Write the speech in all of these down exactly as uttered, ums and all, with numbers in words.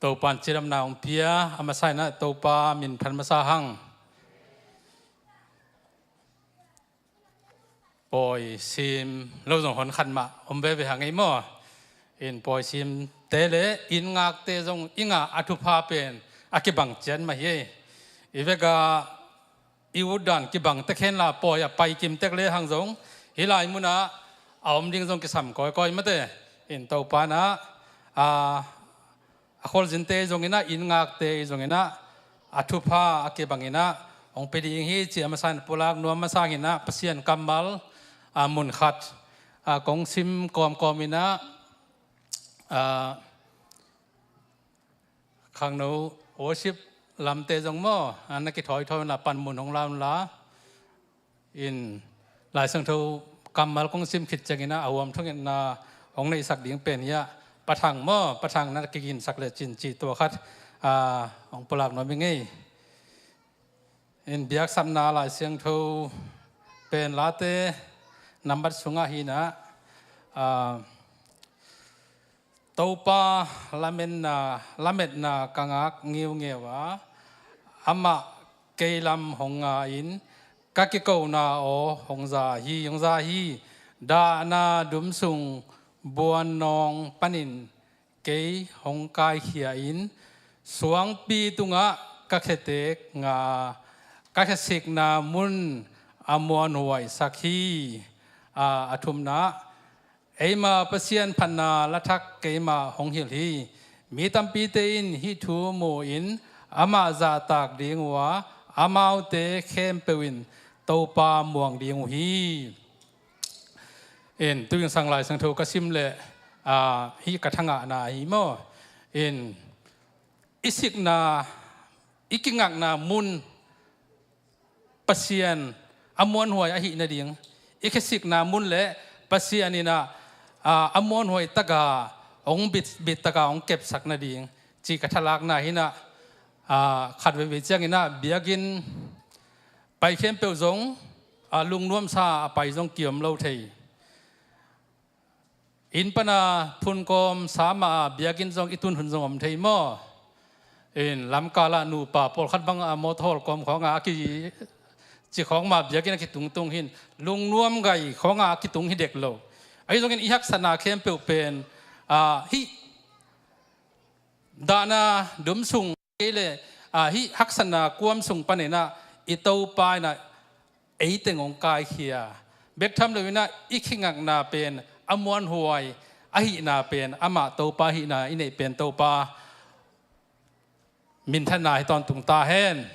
Topan cidamna hong pia, a masa inah Topa min phat masa hang. Pawi sim lo zong hon khat mah om veve hang ei maw? In pawi simte le inn ngakte zong i ngah a thupha pen a kibang ciat mah hi ei. I vekah i utdan kibang tek henla pawi a pai kim tek le hang zong hih lai munah a om ding zong kisam kawikawi mate. In Topa inah a a khualzinte zong inah inn ngakte zong inah a thupha a kibang inah hong pia ding hi ci a masa in pulak nuam masa inah Pasian kammal a mun khat a kong sim kawmkawm inah a khangno worship lamte zong maw a na kithawithawi inah panmun hong la unla. In Lai Siangtho kammal kong sim khit ciangin ah a huam thungetna hong neihsak ding pen hi ah, Pa Thang maw, Pa Thang na kiginsak le cin cih tua khat, ah, hong pulak nuam ing ei. In biaksapna Lai Siangtho pen late nambat sungah hi inah, ah, Topa lametna, lametna ka ngak ngeungeu a, amah kei lam hong nga in, ka kikona aw hong za hi, hong za hi. Dahna dum sung buannawng panin kei hong kaikhia in, suangpi tungah ka khetek nga, ka khesikna mun a muanhuaisak hi. A, a thumna, eima Pasian phatna lathak keimah hong hilh hi. Mi tampite in hih thu mu-in amah zahtak ding uh a, amaute khempeuh in Topa muang ding uh hi. In tuingsang Lai Siangtho ka sim leh, ah, hih ka thangahna hi maw? In i sikna, i kingakna mun Pasian a muanhuai ahih nading, i khesikna mun le Pasian in ah, ah, a muanhuai taka hong bit, bit taka hong kepsak nading cih ka thalakna hi inah, ah, khat veivei ciangin ah biakinn pai khempeuh zong, ah, lungnuamsa a pai zong kiom lo thei. Inn pana phunkawm sa mah a biakinn zong i tun hun zong om thei maw? In lamkal ah nupa pawlkhat bang a mawtaw hawl kawm khawng a kici khawng mah biakinn a kitungtung hi in, lungnuam gai khawng a kitung hi dek lo. Ahi zongin i haksatna khempeuh pen, ah, hih dahna dum sung kei le, ah, hih haksatna kuam sung panin ah i Topa in ah eiteng hong kaikhia. Bek tham lo in ah i kingakna pen a muanhuai ahihna pen, amah Topa ahihna i neih pen Topa minthanna hi tawntung ta hen.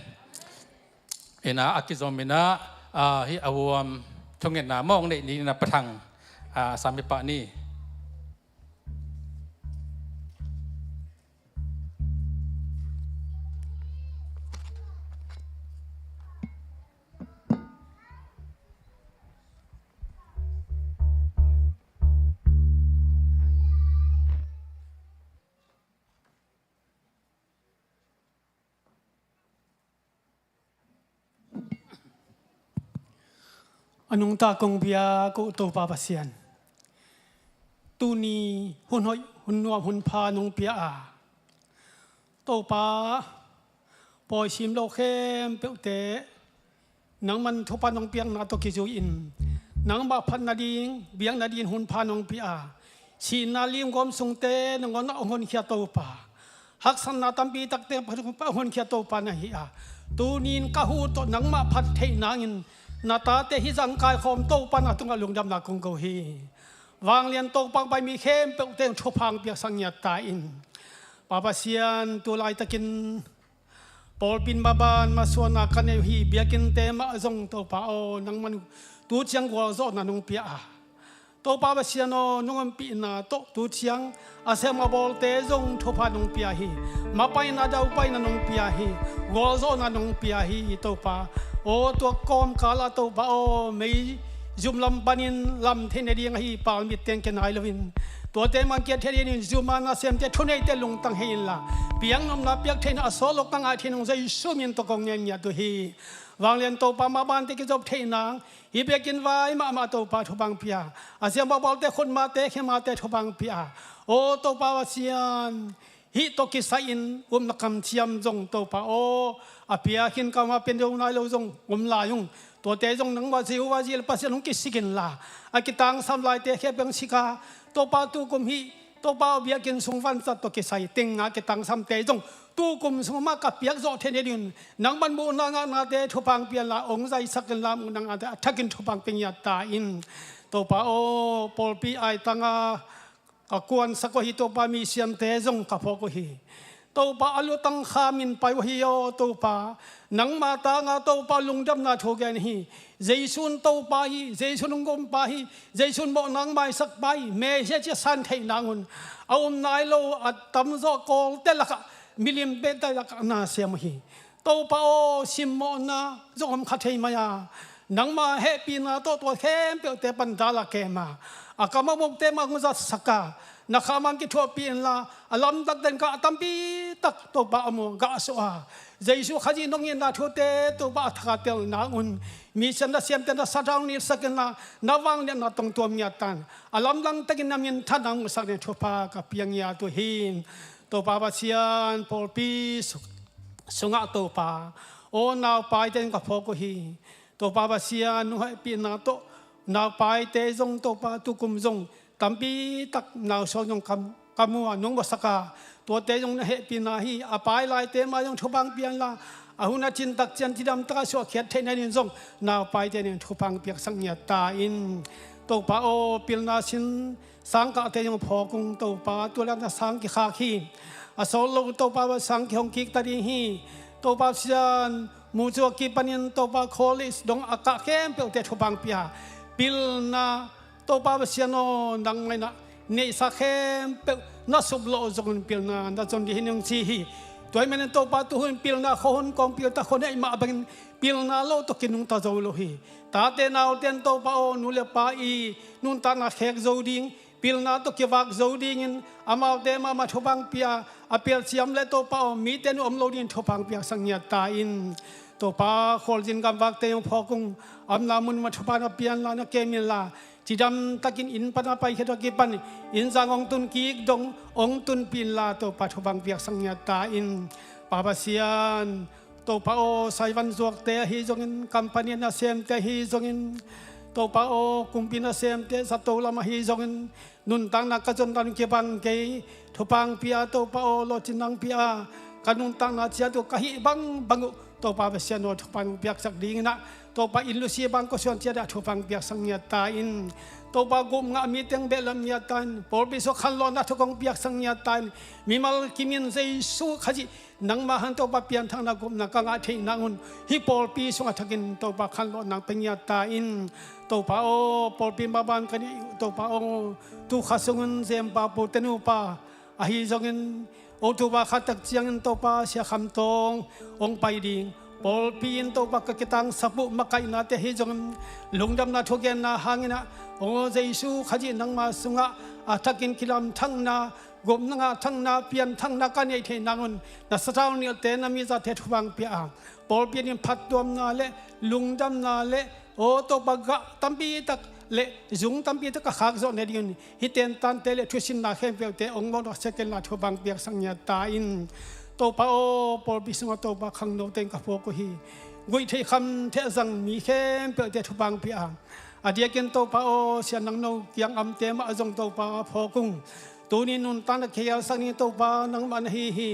In ah a kizom in ah, ah, hih a huam thungetna mawng neih ni in ah Pa Thang, ah, sami pah ni. A nungta kong biak uh Topa Pasian, tuni hun hoih, hun nuam, hun pha nong pia a, Topa, pawi sim lo khempeuhte nangman thupha nong piakna tawh kizui-in nangmah phat nading, biak nading hun pha nong pia a, sihna limgawm sungte nangawn ah hong honkhia Topa, haksatna tampi takte hong honkhia Topa na hi a, tuni-in ka hu tawh nangmah phat theih nangin na tate hih zah hong kaikhawm Topa na tungah lungdamna kong ko hi. Vanglian Topa, pai mi khempeuhte thupha hong piaksak ngiat ta in. Pa Pasian, tu laitakin pawlpi in maban masuanna ka nei uh hi, biakinnte mah zong Topa aw, nangman tu ciang gualzawhna nong pia a, Topa Pasian aw, nong ompihna tawh tu ciang a sem a bawlte zong thupha nong pia hi. Mapaina daupaina nong pia hi. Gualzawhna nong pia hi Topa aw. Tua kawmkal ah Topa aw, mei zum lam panin lam theih nading ahi pal mit teng kia nai loin, tuate mangkiat theih nadingin zum a nasemte, thuneite lungtang hei inla, piaknopna piak theihna a sawt lo ka ngah theih nading Jesu min tawh kong ngen ngiat uh hi. Vanglian Topa, mabante kizop theih nang, hih biakinn vai mahmah Topa thupha hong pia, a siam a bawlte khutmate khemate thupha hong pia. Aw Topa Pasian, hih tawh kisai-in upna kamciam zong Topa aw, a piak khin ka ma pia deuh nai lo zong om lai ung. Tuate zong nangmah Jehovah Jireh Pasian hong kisik inla, a kitangsam laite khempeuh hong sik a, Topa tukum hih Topa aw, biakinn sung vanzat tawh kisai teng a kitangsamte zong tukum sung mah ka piak zawh theih nading un, nangman muhna ngahnate thupha hong pia inla, hong zaisak inla, muhna ngahnate a thakin thupha hong pia ngiat ta in. Topa aw, pawlpi aitanga ka kuansak uh hi Topa, misiamte zong ka phawk uh hi. Topa a lutang khamin pai uh hi aw Topa, nangma tanga Topa lungdamna thu gen hi. Jesu in Topa hi, Jesu in hong gumpa hi, Jesu in mawhna hong maisak pa hi, Messiah ci a san theih nang un, a um nai lo a tamzaw kawlte lakah, milim pente lakah na sem uh hi. Topa aw, simmawhna zong om kha thei mai a, nangma hehpihna tawh tua khempeuhte pan dal a kem a, a kam a mukte mah hong zatsak a, na kha mah hong kithuahpih inla, a lamdang teng gah tampi tak Topa a mu gah suah a, Jesu Khazih nong itna thute Topa a thak a tel nang un, misiam na siamte na sathau nilhsak inla, na vangliatna tawh hong tuam ngiat ta in, a lamdang takin na minthanna hong musak dingin thupha ka pia ngiat uh hi. Topa Pasian, pawlpi sung, sungah Topa aw, naupaite in ka phawk uh hi. Topa Pasian, nong hehpihna tawh naupaite zong Topa tukum zong tampi tak nausuak zong ka, ka mu a, nong musak a, tuate zong na hehpihna hi. A pai laite mah zong thupha hong pia inla, a hun a cin tak ciang cidam takah suahkhiat theih nading zong naupaite in thupha hong piaksak ngiat ta in. Topa aw, pilna sin sangkahte zong phawk ung Topa, tu laitak na sang kikhak hi. A sawt lo Topa aw, sang kihong kik ta ding hi. Topa Pasian, mucu a kipanin Topa college dong a kah khempeuhte thupha hong pia. Pilna Topa Pasian aw, nangmah in a neihsa khempeuh na suplawh zongin pilna na zon ding hi ning ci hi. Tua ahih manin Topa tuhun pilna khuahun kawng pilta khua neih mah bangin pilna lo tawh kinungta zo lo hi. Tate naute in Topa aw, nu le pa i nuntakna khek zo ding, pilna tawh kivak zo dingin amaute mahmah thupha hong pia, a pialsiam le Topa aw, mite in om lo dingin thupha hong piaksak ngiat ta in. Topa khualzin gamvakte hong phawk ung, a omna mun mah thupha na pia inla, na kem inla, cidam takin inn pan a paikhia tawh kipan inn zang hong tun kik dong hong tunpih inla, Topa thupha hong piaksak ngiat ta in. Pa Pasian, Topa aw, saivan zuakte ahi zongin, company nasemte ahi zongin, Topa aw, kumpi nasemte zato lam ahi zongin, nuntakna ka zon dan kibang kei, thupha hong pia Topa aw, lawhcinna hong pia, ka nuntakna ciat uh ka hih bangbang uh Topa Pasian aw, thupha hong piaksak dingin ah, Topa inn lusi bang khuasuan ciat ah thupha hong piaksak ngiat ta in. Topa gupngah mite hong behlap ngiat ta in, pawlpi sungah khanlawhna thu hong piaksak ngiat ta in, mimal kimin Jesu Khazih nangmah hang Topa pianthakna gupna ka ngah theih nang un, hih pawlpi sungah thakin Topa khanlawhna hong pia ngiat ta in. Topa aw, pawlpi maban ka neih uh Topa aw, tu kha sungin Zempa Pu Tenupa ahi zongin, October kha tak ciangin Topa Sia Kham Tawng hong pai ding, pawlpi in Topa ka kitangsap uh makaihnate ahi zongin, lungdamna thugenna hangin ah, aw Jesu Khazih nangmah sungah a thakin kilamthakna, gupna ngahthakna, pianthakna ka neih theih nang un, na sathau nilhte, na mizate thupha hong pia a, pawlpi ading phattuamna le lungdamna le aw Topa gah tampi tak le zung tampi tak ka khak zawh nading un, hih tentante le thusinna khempeuhte hong mawhna sak inla thupha hong piaksak ngiat ta in. Topa aw, pawlpi sungah Topa khangnote in ka phawk uh hi. Guihtheih khamtheih a zang mi khempeuhte thupha hong pia a, a diakin Topa aw, Sia Nang No kiang amte mah zong Topa phawk ung. Tuni nuntakna kikhelsak ni Topa nangmah na hi hi.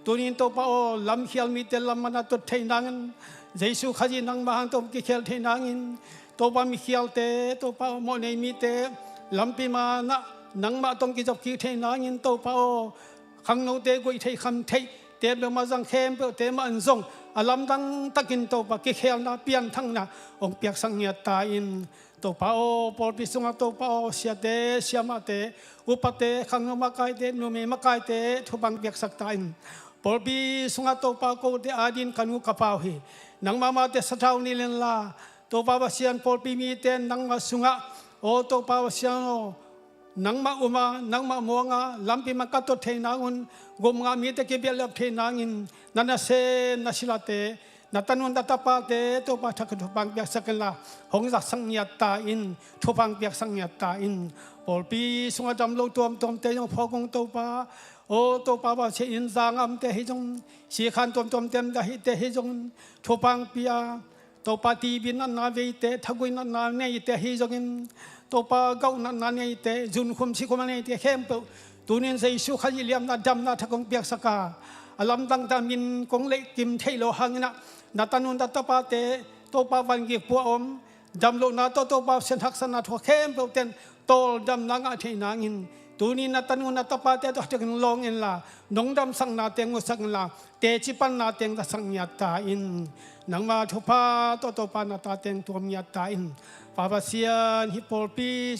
Tuni Topa aw, lamkhial mite lam man a tot theih nangin, Jesu Khazih nangmah hang Topa kikhel theih nangin, Topa mikhialte, Topa mawhnei mite lampi manah nangmah tawh kizop kik theih nangin Topa aw, khangnote guihtheih khamtheih tepeuh mah zang khempeuhte mah in zong a lamdang takin Topa kikhelna pianthakna hong piaksak ngiat ta in. Topa aw, pawlpi sungah Topa aw, siate, siamahte, upate, khangno makaite, numei makaite thupha hong piaksak ta in. Pawlpi sungah Topa kote adingin ka nu ka pa uh hi. Nangmah mahte sathau nilh inla, Topa Pasian, pawlpi mite nangmah sungah aw Topa Pasian aw, nangmah um a, nangmah muang a, lampi man ka tot theih nang un, gupngah mite kibehlap theih nangin, na nasem na silate Na tanu na tapate Topa thak in thupha piaksak inla, hong zatsak ngiat ta in, thupha piaksak ngiat ta in. Pawlpi sungah dam lo tuamtuamte zong phawk ung Topa. O Topa, va sia in zang amte hi zong, sikhan tuamtuamte amte hi zong, thupha pia. Topa, T B natna veite, thagui natna neite hi zongin, Topa, gauh natna neite, zunkhum sikhum a neite khempeuh, tunin Jesu Khazih liamna damna thak kong piaksak a, a lamdang ta min kong leihkim theih loh hangin ah, na tanu na tapate Topa vangik pua om, dam lohna tawh Topa sian haksatna thu khempeuh ten tawldamna ngah theih nangin, tuni na tanu na tapate tawh thak in lawng inla, nong damsakna teng musak inla, teci panna teng zatsak ngiat ta in. Nangma thupha tawh Topa na ta teng tuam ngiat ta in. Pa Pasian, hih pawlpi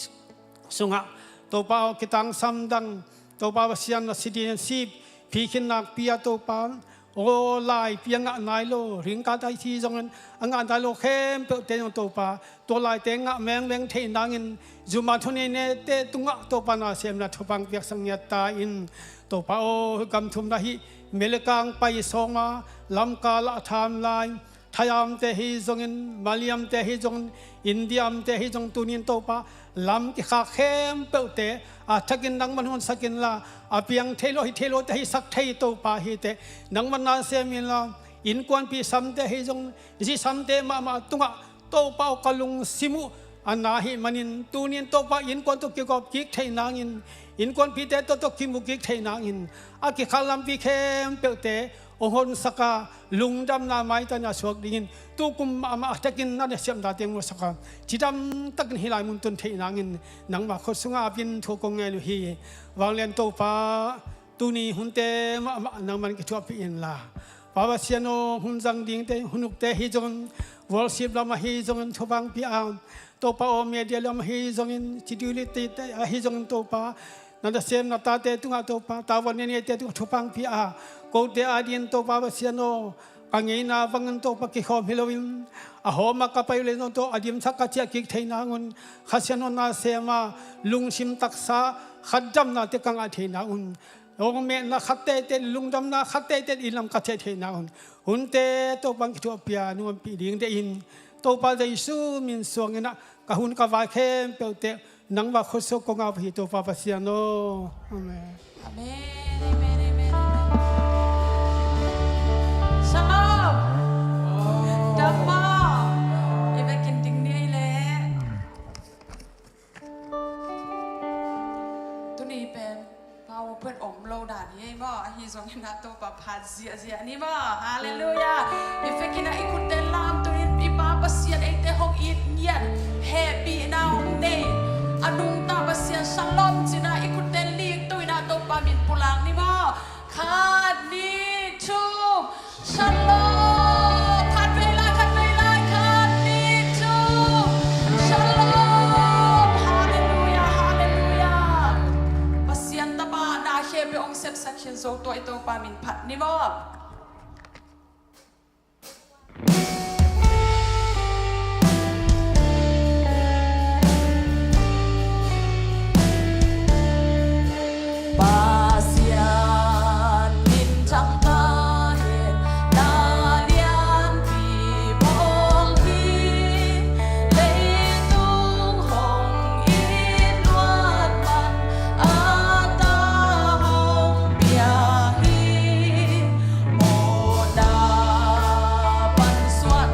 sungah Topa aw, kitangsam dang, Topa Pasian, na citizenship phi khin nakpi a Topa aw, laipi a ngah nai lo, ringkat a hi zongin a ngah nai lo khempeuhte zong Topa, tua laite ngah mengmeng theih nangin, zuma thuneite tungah Topa na semna thupha piaksak ngiat ta in. Topa aw, gam thumna hih Melekang pai sawma, Lamka lah tham lai, Thaiamte hi zongin, Maliamte hi zongin, Indiamte hi zong, tunin Topa, lam kikhak khempeuhte a thakin nangman honsak inla, a piang thei lo, hi thei lote hisak thei Topa hi teh, nangman na sem inla, innkuanpih samte hi zong, zi samte mahmah tungah Topa aw, ka lungsim uh a na ahih manin, tunin Topa innkuan tawh kigawp kik theih nangin, innkuanpihte tawh tawh kimu kik theih nangin, a kikhak lampi khempeuhte hong honsak a, lungdamna maitang a suak dingin, tukum mahmah a thakin na na siamna teng musak a, cidam takin hih lai mun tun theih nangin, nangma khut sungah a pin thu kong ngen uh hi. Vanglian Topa, tuni hunte mahmah nangman kithuahpih inla, Pa Pasian aw, hun zang dingte, hun ukte hi zongin, worship lam ahi zongin thupha pia a, Topa aw, media lam ahi zongin, security te ahi zongin Topa, na nasem na tate tungah Topa, tavuan neite tungah thupha pia a, kote adingin Topa Pasian aw, ka ngeina bangin Topa kikhawm hi loin, a hawm a ka pai uh le zong Topa, a dimsak ka ciah kik theih nangun, Kha Siangtho na sem a, lungsim taksa khat damnate ka ngah theih nangun, hong mehna khat teitei, lungdamna khat teitei i lam ka ciah theih nangun, hunte Topa hong kithuahpih a, nuampih ding deih in, Topa Jesu min suangin ah, ka hun ka vai khempeuhte nangma khut sungah kong ap hi Topa Pasian aw. Amen. Amen, amen, amen, amen. Shalom. Dam maw. I vekin ding ni ei leh. Tuni pen powerpoint om lo dan hi ei maw. Ahi zongin ah Topa phat ziahziah ni maw. Halleluiah. I vekin ah i khutte lamto in, i Pa Pasian eite hong it ngiat, hehpihna hong nei, a nungta Pasian shalom ci-in ah i khutte likto in ah Topa min pulak ni maw. Khat, nih, thum. Shalom. Khat vei lai, khat vei lai. Khat, nih, thum. Shalom. Halleluiah, halleluiah. Pasian tapa na khempeuh hong sepsak khin zo, tua i Topa min phat ni maw. Pasian min thangta hen, na lianpi bawl hi, leitung hong it luat man, a ta hong pia hi. Mawhna pan suah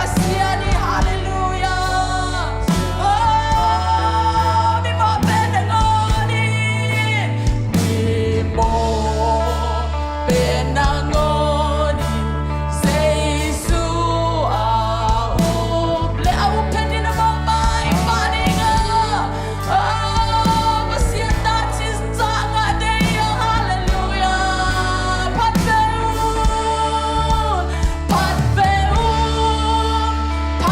Pasian hi, halleluiah. Oh, mi mawh pen nangawn hi. Mi mawh pen nangawn hi. Jesu a up le a up pen in a mawh pai pa ding a. Oh, Pasian ta cin ca ngah dei a, halleluiah. Phat ve un, phat ve un,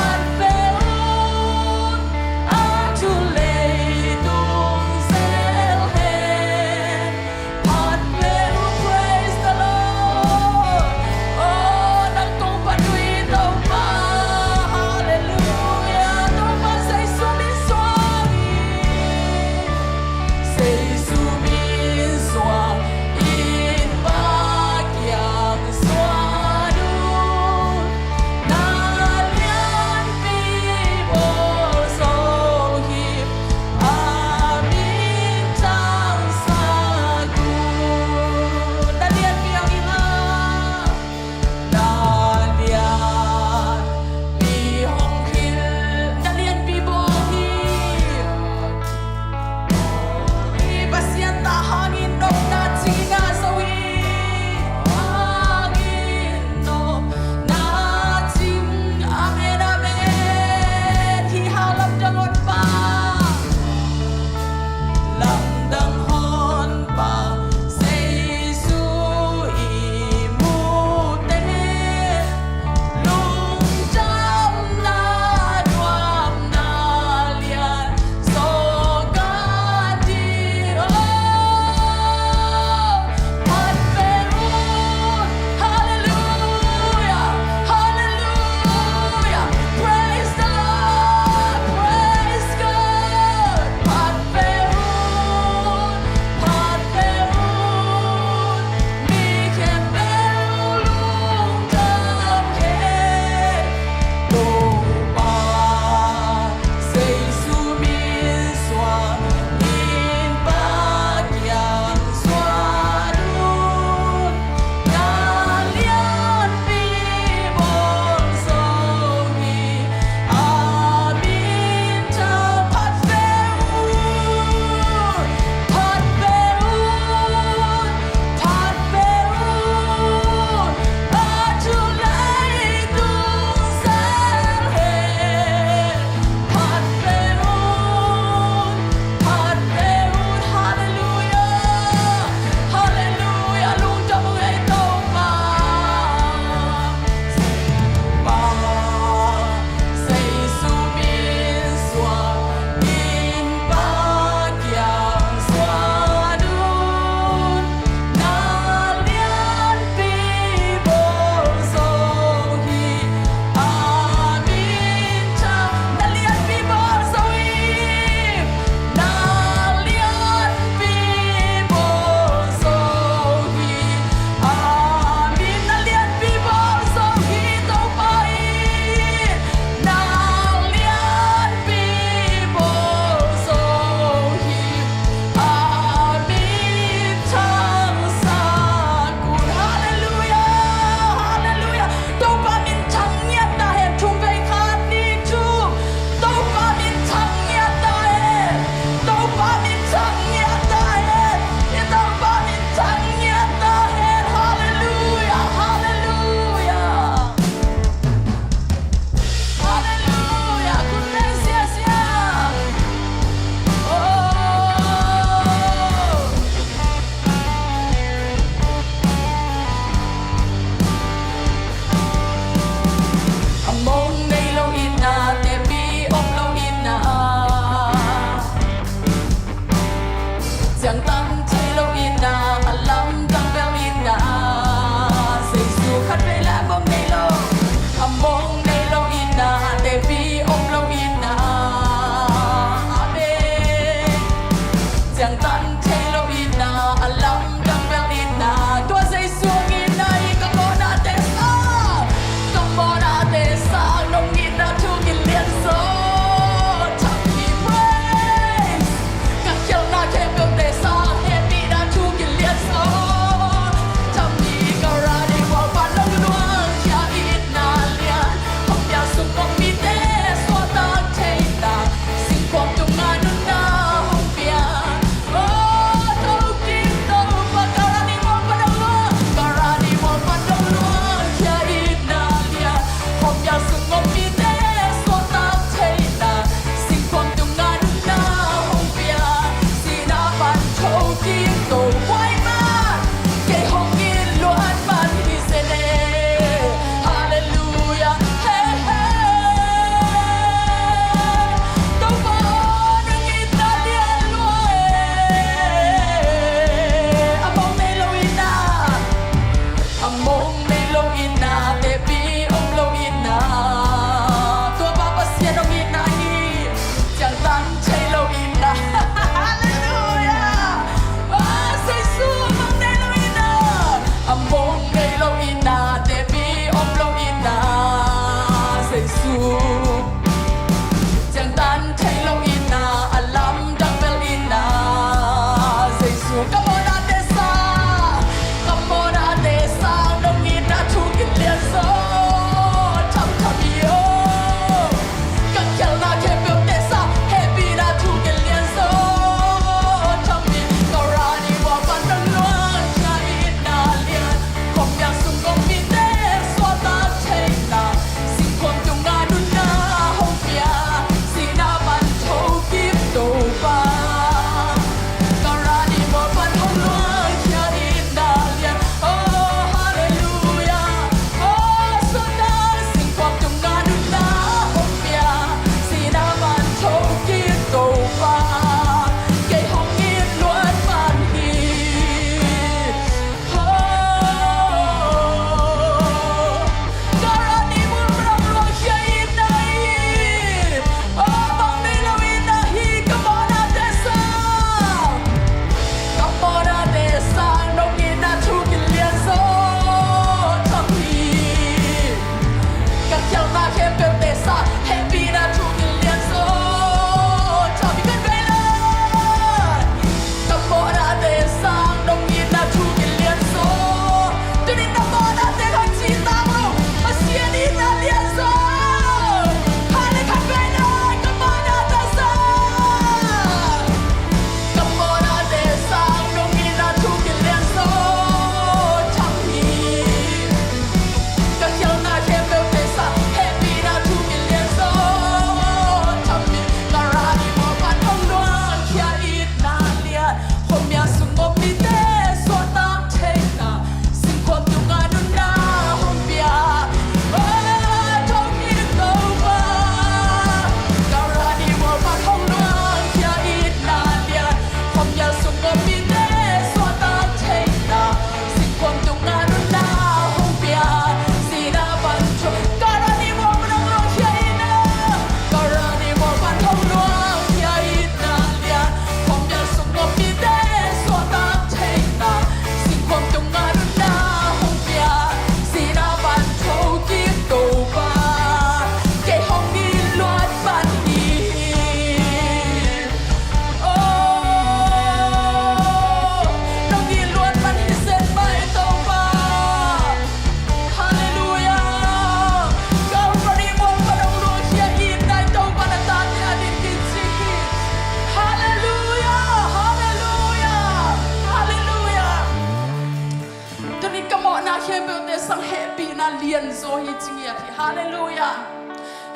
lianzaw hi ci ngiat hi. Halleluiah.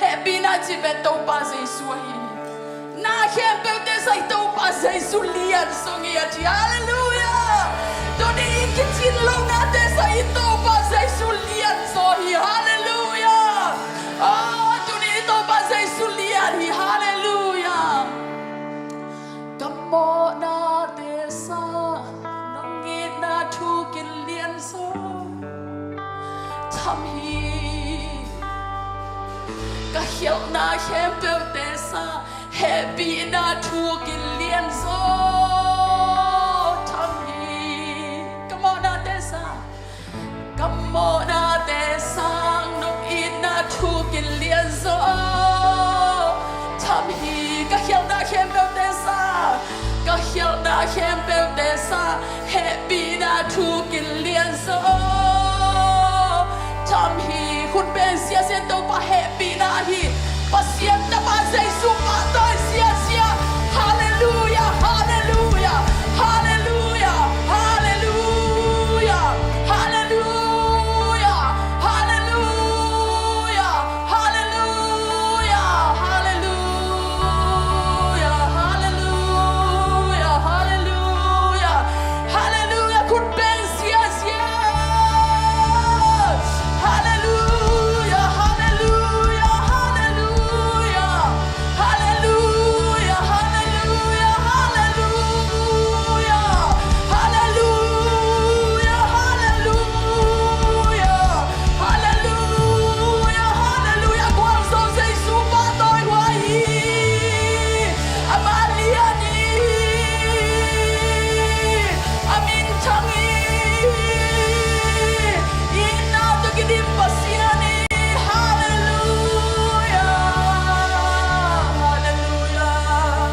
Hehpihna cih pen Topa Jesu ahi hi. Na khempeuhte sang Topa Jesu lianzaw ngiat hi. Halleluiah. Tuni i kicin lohnate sang i Topa Jesu lianzaw hi. Halleluiah. Oh, tuni i Topa Jesu lian hi. Halleluiah. Ka mawhnate sang nong itna thu kilianzaw tham hi. Ka khialhna khempeuhte sang hehpihna thu kilianzaw tham hi. Ka mawhnate sang, ka mawhnate sang nong itna thu kilianzaw tham hi. Ka khialhna khempeuhte sang, ka khialhna khempeuhte sang hehpihna thu kilianzaw tham hi. Khut beng ziazia, Topa hehpihna hi. Pasian Tapa Jesu pahtawi ziazia. Halleluiah, halleluiah, halleluiah, halleluiah, halleluiah, halleluiah. Halleluiah, halleluiah, halleluiah, halleluiah, halleluiah. Khut beng ziazia. Halleluiah, halleluiah, halleluiah. Halleluiah, halleluiah, halleluiah. Halleluiah, halleluiah. Halleluiah, halleluiah. Gualzo Jesu pahtawi huai hi. Amah lian hi. A min thang hi. Itna tawh kidim Pasian hi. Halleluiah, halleluiah.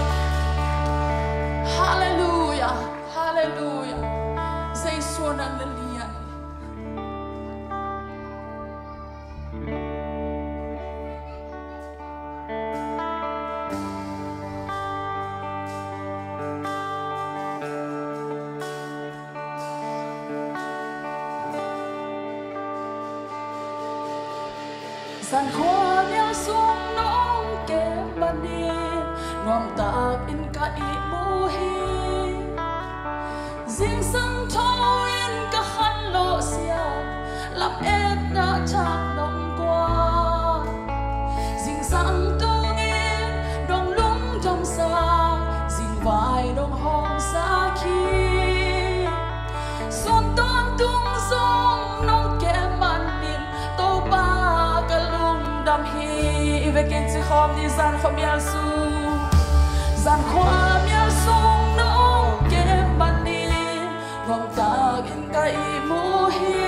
Halleluiah, halleluiah. Jesu nang na lian hi. Zan khua mial sung nong kem manin nuamtak in ka ihmu hi. Zingsang tho in ka khanlawh sia, lametna thak nong guan. Zingsang tungin nong lungdamsak, zingvai nong hawmsak hi. Sun tawntung zong nong kem manin Topa ka lungdam hi. I vekin ci khawm ni, zan khua mial sung. Zan khua mial sung nong kem manin nuamtak in ka ihmu hi.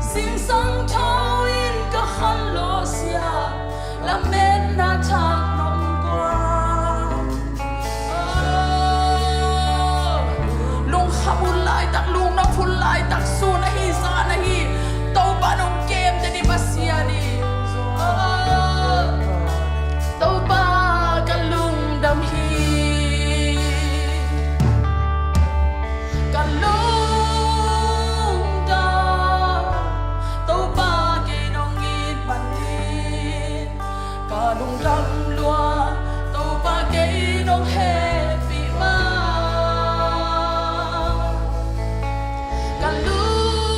Zingsang tho in ka khanlawh sia, lametna thak nong guan. Oh, lungkham hun laitak, lungnop hun laitak, sun ahi, zan ahi, Topa nong kem teh ni Pasian hi. Oh, Topa ka lungdam hi. Ka lungdam, Topa kei nong it manin ka lungdam lua, Topa kei nong hehpih ma. Ka lung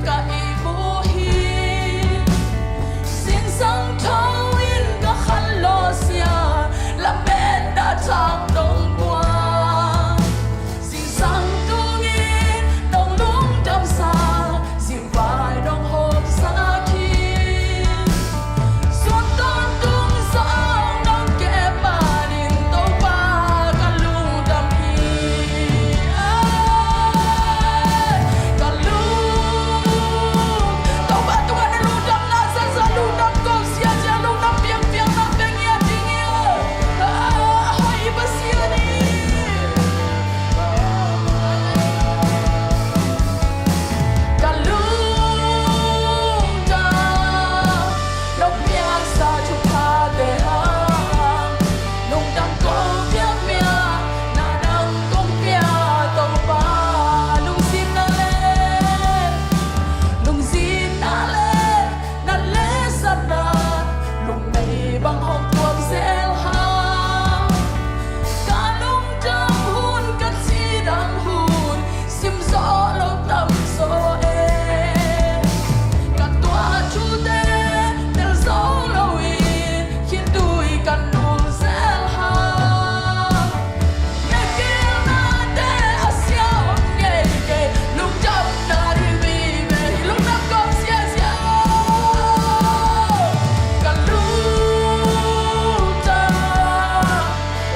Ka ihmu hi. Zingsang tho in ka khanlawh sia, lametna thak dong buang. Zingsang tungin nong lungdamsak, zingvai nong hawmsak hi. Sun tawntung zong nong kep manin Topa ka lungdam hi. Ka lung, Topa tungah na lungdamna zahzah, lungdam ko siasia, lungdam piangpiang na pia ngiat ding hi. A hoih Pasian hi. Ka lungdam, nong piaksa thuphate hang, lungdam kong piakpiak na nang kong pia Topa. Lungzinna le, lungzinna le, na lehsatna, lungmei bang hong tuam zel hang. Ka lungdam hun, ka cidam hun, sim zawh lo tam zaw e. Ka tuah thute tel zo loin, khitui ka nul zel hang. Na kilnate a sia om ngei kei, lungdamna ding vive hi, lungdam kong siasia. Ka lungdam,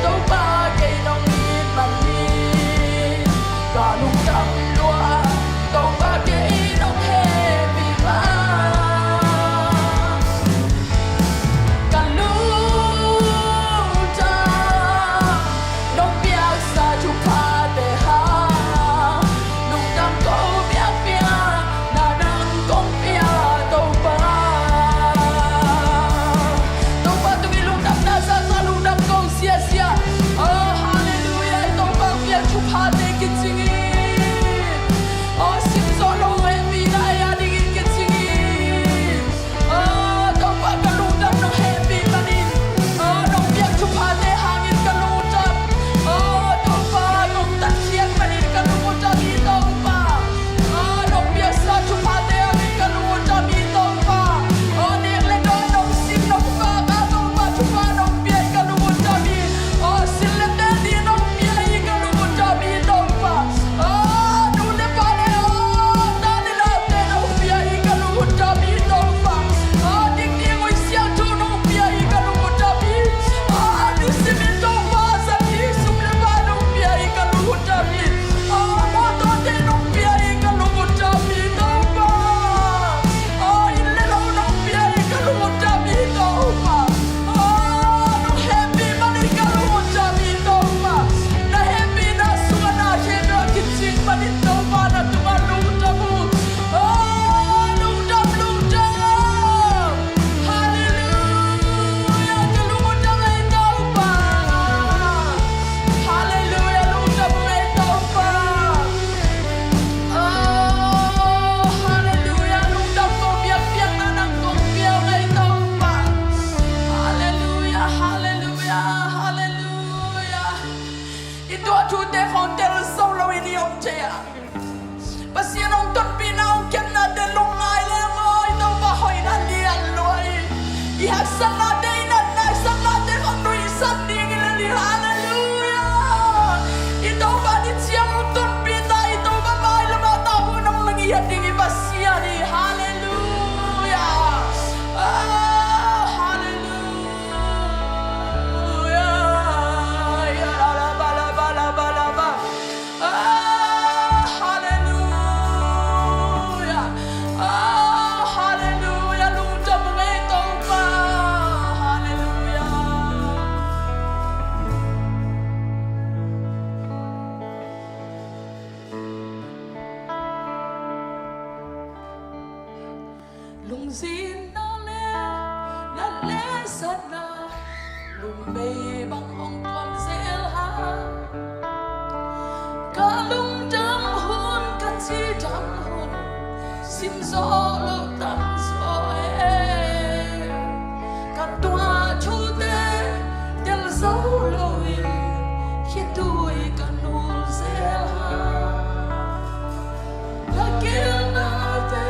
Topa kei nong it manin ka lungdam lua, Topa kei nong hehpih ma. Ka lungdam, nong piaksa thuphate hang, lungdam kong piakpiak na nang kong pia Topa. Topa tungah lungdamna zahzah, lungdam kong siasia. Oh, halleluiah, Topa piak thuphate kicing hi. Oh, sim zawh lo hehpihna ei a dingin kicing hi. Oh, Topa ka lungdam nong hehpih manin. Oh, nong piak thuphate hangin ka lungdam. Oh, Topa nong tatkhiat manin ka lungdam hi Topa. Oh, nong piaksa thuphate hangin ka lungdam hi Topa. Oh, nek le dawn nong sim nong vak a Topa thupha nong pia hi ka lungdam hi. Oh, sil le tel ding nong pia hi ka lungdam hi Topa. Ah, nu le pa le, ah, ta le naute nong pia hi ka lungdam hi Topa. Ah, dikdikhuai siangtho nong pia hi ka lungdam hi. Ah, nusimin Topa, zat hi sum le pai nong pia hi ka lungdam hi. Ah, mawtawte nong pia hi ka lungdam hi Topa. Ah, inn le lo nong pia hi ka lungdam hi Topa. Ah, nong hehpih manin ka lungdam hi Topa. Na hehpihna sungah na khempeuh a kicing manin Topa na tungah lungdam uh. Ah, lungdam, lungdam. Halleluiah, ka lungdam ei Topa. Halleluiah, lungdam ei Topa. Oh, halleluiah, lungdam kong piakpiak na nang kong pia uh ei Topa. Halleluiah, halleluiah, halleluiah. I tuah thute khawng tel zo loin i om thei a. Pasian hong tonpihna hong kepnate lungngai leng maw, i Topa hoihna lian lua hi. I haksatnate, i natna, i saknate khawng nuihsan ding hi lel hi. Halleluiah. I Topa ni ciang hong tonpihna, i Topa mailam ah tawh hong nong la ngiat ding i Pasian hi. Halleluiah. Ah, halleluiah. Ah, halleluiah. Ah, halleluiah. Lungdam ung ei Topa. Halleluiah. Lungzinna le na lehsatna, lungmei bang hong tuam zel hang. Ka lungdam hun, ka cidam hun, sim zawh lo tam zaw e. Ka tuah thute tel zo loin, khitui ka nul zel hang. Na kilnate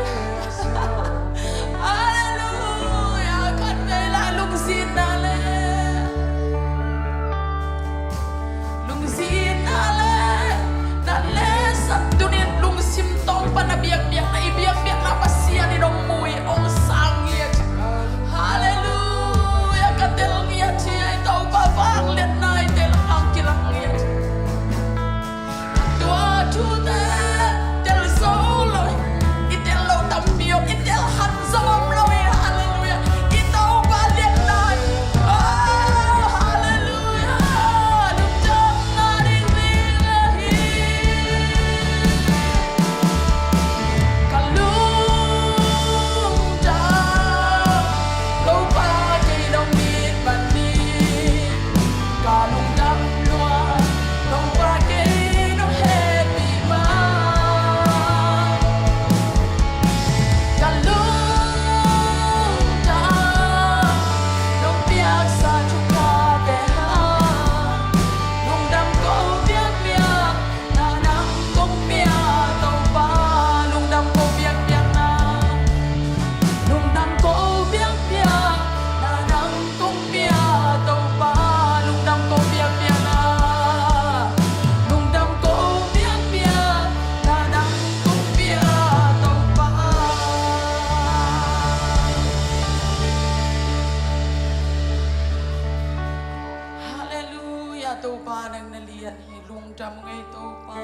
hi, lungdam ung ei Topa.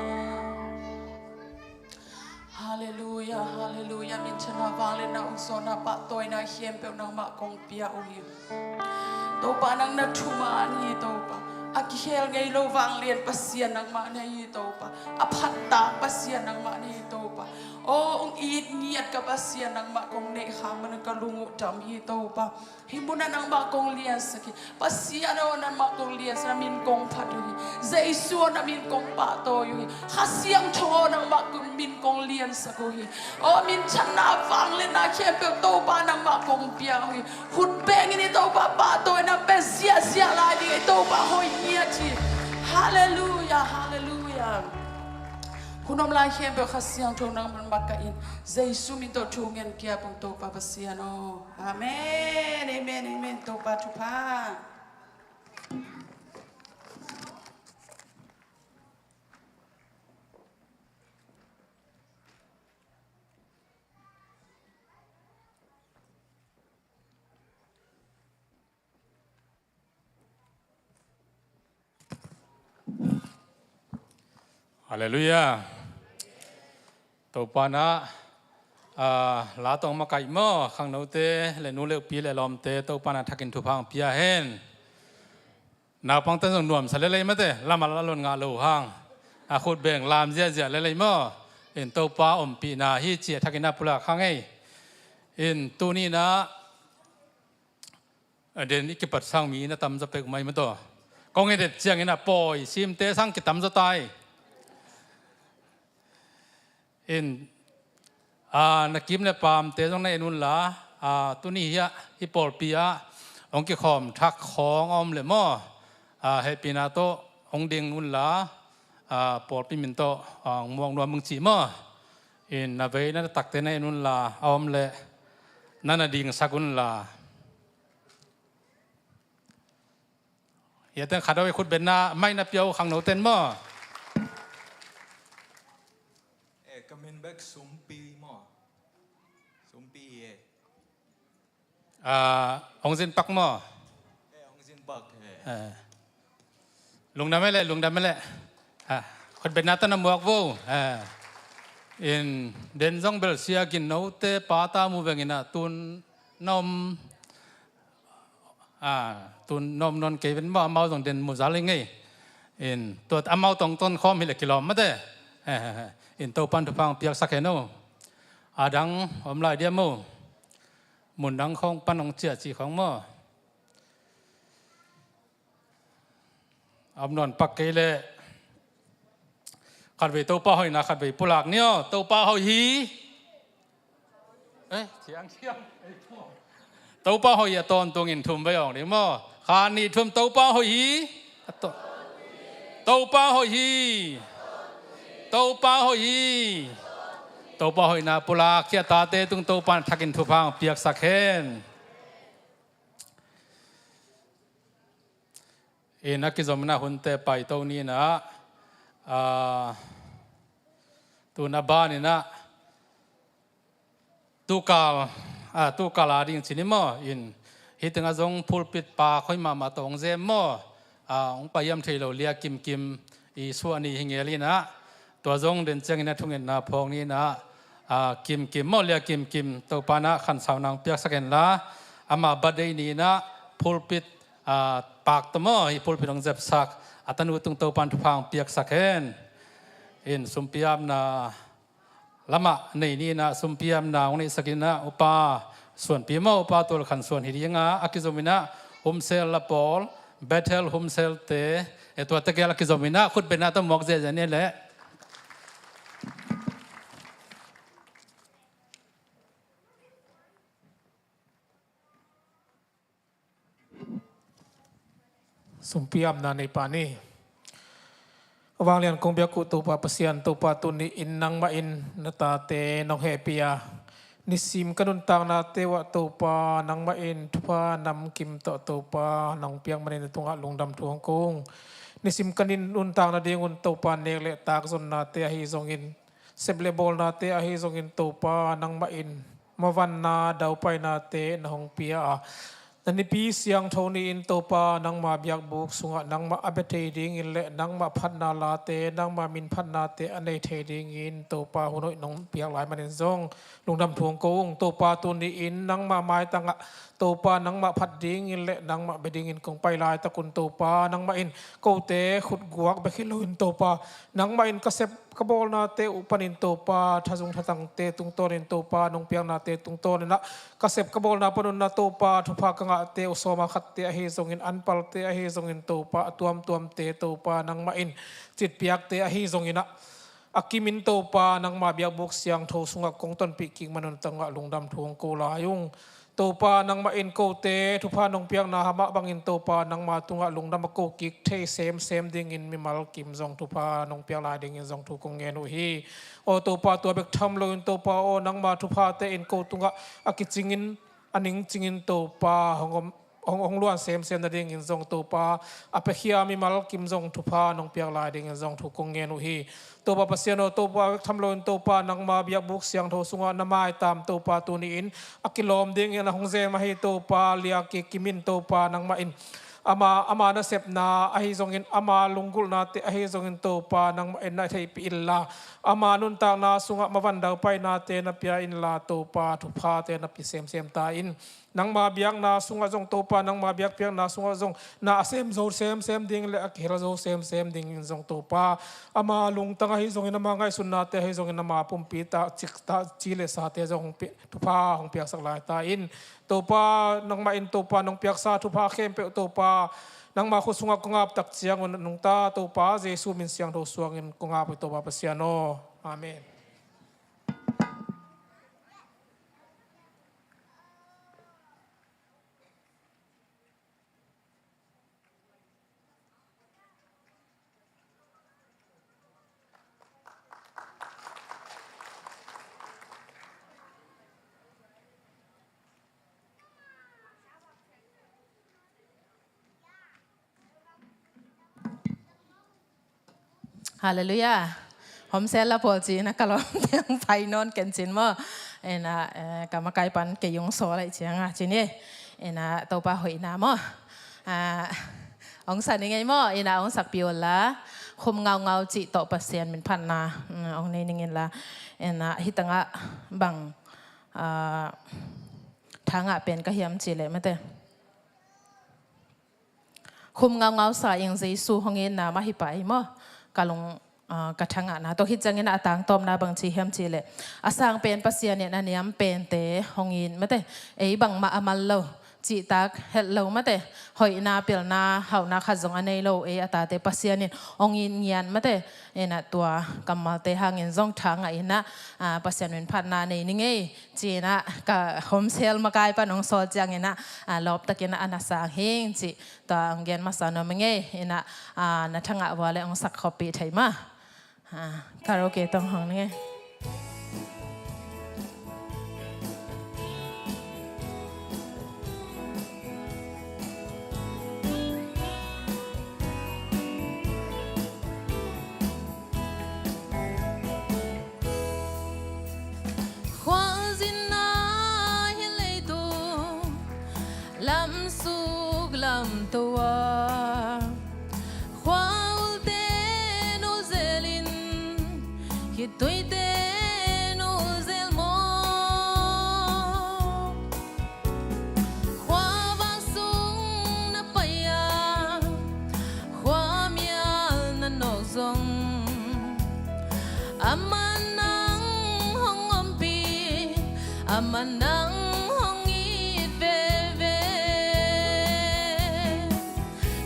Halleluia, halleluia. Minthanna, vangliatna, ongzawhna, pahtawina khempeuh nangmah kong pia uh hi. Topa, nang na thuman hi Topa. A kikhel ngei lo vanglian Pasian nangmah na hi Topa. A phattak Pasian nangmah na hi Topa. Aw, ong it ngiat ka Pasian nangmah kong neih khak manin ka lung uh dam hi Topa. Hih munah nangmah kong liansak hi. Pasian aw, nangmah kong liansak, na min kong phat uh hi. Jesu aw, na min kong pahtawi uh hi. Kha Siangtho aw, nangmah kong min kong liansak uh hi. Aw, minthanna, vangliatna khempeuh Topa nangmah kong pia uh hi. Khut bengin i Topa pahtawina pe ziahziah lai ding, i Topa hoih ngiat hi. Halleluia, halleluia. Hun om lai khempeuh Kha Siangtho nangman makaih in. Jesu min tawh thu ngen kiap ung Topa Pasian aw. Amen, amen, amen. Topa thupha. Halleluia. Topa na, ah, la tawh makaih maw, khangnote le nu le pi le lawmte Topa na thakin thupha hong pia hen. Naupangte zong nuamsa lelei mate, lamah la lon ngah lo hang. A khut beng lam ziahziah lelei maw. In Topa ompihna hi ci a thakin a pulak hang ei. In tuni na a den i kipat sang mi na tamzaw pek mai mataw. Kong i det ciangin a pawi simte sang kitamzaw tai. In, a, na kim le pamte zong na en unla, a, tuni hiah i pawlpi ah hong kikhawm thak khawng a om le maw. A, hehpihna tawh hong ding unla, a, pawlpi min tawh, a, hong muak nuam ung ci maw. In, na vei na takte na en unla a om le na na dingsak unla. Hiateng khat aw i khut benna mai na pia uh khangnoten maw? Eh, ka min bek Sumpi maw? Sumpi eh. Ah, hong zin pak maw? Eh, hong zin pak eh. Eh. Lungdam e le, lungdam e le. Ah, khut benna tawh na muak vo. Ah. In den zong belsia gin note pata mu vengin a tun na om. Ah, tun na om nawn kei ven maw, amau zong den mu zal hi ngei. In tua amau tong ton khawm hi le kilawm mate. Eh, eh, eh. In Topan thupha hong piaksak hen o. A dang om lai diam o. Mun dang khawng pan hong ciah cih khawng maw. A om nawn pak kei leh khatvei Topa hoihna khatvei pulak ni aw. Topa hoih hi. Eh, thiang thiang. Topa hoih a tawntungin thum vei awng ding maw? Khat nih thum. Topa hoih hi. A taw-, Topa hoih hi. Topa hoih hi. Topa hoihna pulak khia tate tung Topa na thakin thupha hong piaksak hen. In a kizom in a hunte paito ni in a, a, tun a ban in a tukal, a, tukal a ding ci ni maw? In hih teng a zong pulpit pa khoi mahmah tawh hong zem maw? A, hong pahiam thei lo Lia Kim Kim i suah ni hi ngel in a, tua zong den ciangin a thungetna phawk ni in a, a, Kim Kim maw, Lia Kim Kim, Topa na khansau nang piaksak hen la, ama birthday ni in a pulpit, a, pak tawh maw, hih pulpit hong zepsak a tanu tung Topan thupha hong piaksak hen. In sumpiamna lamah nei ni in a, sumpiamna hong neihsak in a, upa Suanpi maw, upa Tual Khan Suan hi ding a, a kizom in a, Humsel la pawl, Bethel Humsel te, e, tuate gel a kizom in a, khut benna tawh muak ziahziah ni leh. Sumpiamna nei pah ni. Vanglian kong biak uh Topa Pasian, Topa tuni in nangmah in na tate nong hehpih a, nisim ka nuntaknate uah Topa nangmah in thupha namkim tawh Topa nong piak manin na tungah lungdam thu hong ko ung. Nisim ka nin nuntak nadingun Topa nek le tak zonnate ahi zongin, sep le bawlnate ahi zongin Topa nangmah in mavanna daupainate na hong pia a, Na nipi siangtho ni-in Topa, nangma biakbuk sungah nangmah a bia thei dingin le nangmah phatna late, nangma min phatnate a nei thei dingin Topa hun hoih nong piak lai manin zong lungdam thu hong ko ung. Topa tuni-in nangma maitangah Topa nangmah phat dingin le nangmah bia dingin kong pai laitakun Topa nangmah in kote khutguak bek hi loin Topa nangmah in ka sep ka bawlnate uh panin Topa, thazung thatangte tungtawnin Topa, nong piaknate tungtawnin ah ka sep ka bawlna panun ah Topa, thupha ka ngahte uh sawma khatte ahi zongin, anpalte ahi zongin Topa, a tuamtuamte Topa, nangmah in citpiakte ahi zongin ah, a kimin Topa, nangma biakbuk siangtho sungah kong tonpih kik manun tangah lungdam thu hong ko lai ung. Topa, nangmah in kote thupha nong piakna hamah bangin Topa, nangma tungah lungdam a ko kik thei semsem dingin mimal kim zong thupha nong piak lai dingin zong thu kong ngen uh hi. Aw Topa, tua bek tham loin Topa aw, nangma thuphate in ko tungah a kicingin, a ningcingin Topa hong om, hong, hong luan semsem nadingin zong Topa, a piakhia mimal kim zong thupha nong piak lai dingin zong thu kong ngen uh hi. Topa Pasian aw, Topa bek tham loin Topa, nangma biakbuk siangtho sungah na maitam Topa tuni-in a kilawm dingin a hong zem ahi Topa, Lia Kik Kimin Topa, nangmah in ama, ama nasepna ahi zongin, ama lunggulhnate ahi zongin Topa, nangmah in na theihpih inla, ama nuntakna sungah mavan daupainate na pia inla Topa, thuphate na pia semsem ta in. Nangma biakna sungah zong Topa, nangma biakpiakna sungah zong na a sem zo semsem ding le a kihel zo semsem dingin zong Topa, ama lungtang ahi zongin, ama ngaihsutnate ahi zongin, ama pumpi ta cik ta ci le sate zong hong pi-, thupha hong piaksak lai ta in. Topa, nangmah in Topa nong piaksa thupha khempeuh Topa, nangma khut sungah kong ap tak ciangun nungta Topa Jesu min siangtho suangin kong ap uh Topa Pasian aw. Amen. Halleluiah. Home cell la pawl ci-in ah ka lawm teng pai nawn ken cin maw. Ina, eh, ka makai pan kei hong sawl lai ciang a cin hi. Ina, Topa hoihna maw. Ah, hong sa ning ei maw. Ina, hong sakpih un la. Khum ngaungau cih tawh Pasian min phatna, mm, hong nei ning in la. Ina, hih tangah bang, ah, tha ngah pen ka hiam cih leh mate. Khum ngaungau sa ing Jesu hong itna mah hi pah hi maw. Ka lung, ah, ka tha ngahna tawh hih ciangin a tangtawpna bang ci hiam cih leh, a sang pen Pasian in a niam pente hong it mate, ei bangmah a mal lo, cihtak het lo mate, hoihna, pilna, hauhna khat zong a nei lo ei a tate Pasian in hong it ngiat mate. Ina, tua kammalte hangin zong tha ngah ina, ah, Pasian min phatna nei ning ei. Ci-in ah ka home cell makai pan hong sawl ciangin ah, ah, lawptakin ah a na sang hing cih tua hong gen masa nuam ing ei. Ina, ah, na tha ngah vua le hong sak khawmpih thei ma. Ah, karaoke tawh hong ning ei. Khuazin a hi leitung lamsuk lamto a, khua ulte nu zelin, khitui te nu zel maw. Khua vak sung na pai a, khua mial na nawk zong, amah nang hong ompih, amah nang hong it veve.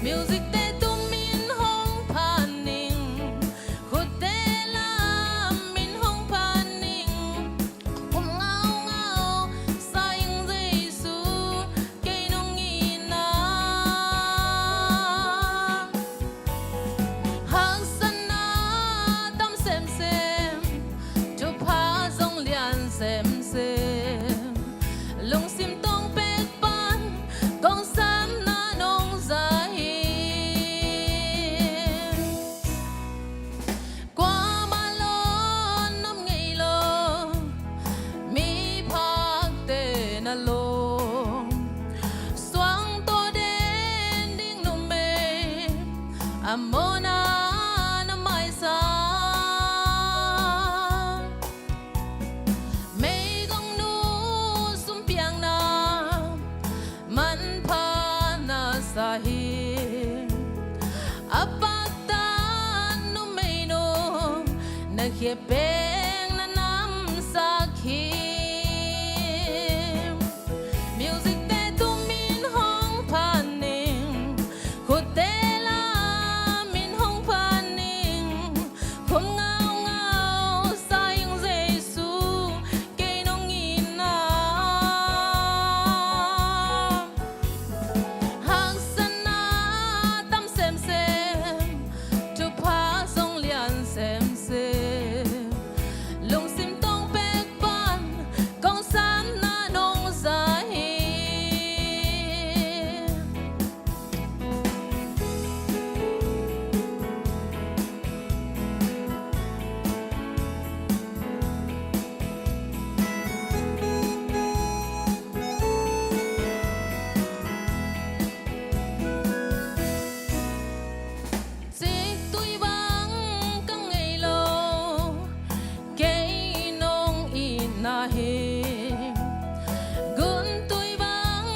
Music te tumin hong phan ning, khutte lamin hong phan ning. Khum ngaungau sa ing Jesu, kei nong itna. Haksatna tam semsem, thupha zong lian semsem. Kepeng na namsak hi. Music te tung min hong phan ning. Khut te la min hong phan ning. Khum ngaungau sa ing Jesu, kei nong itna. Haksatna tam semsem, thupha zong lian semsem. Lungsim tong pek pan kong samna nong za hi. Ciktui bang ka ngei lo, kei nong itna hi. Guntui bang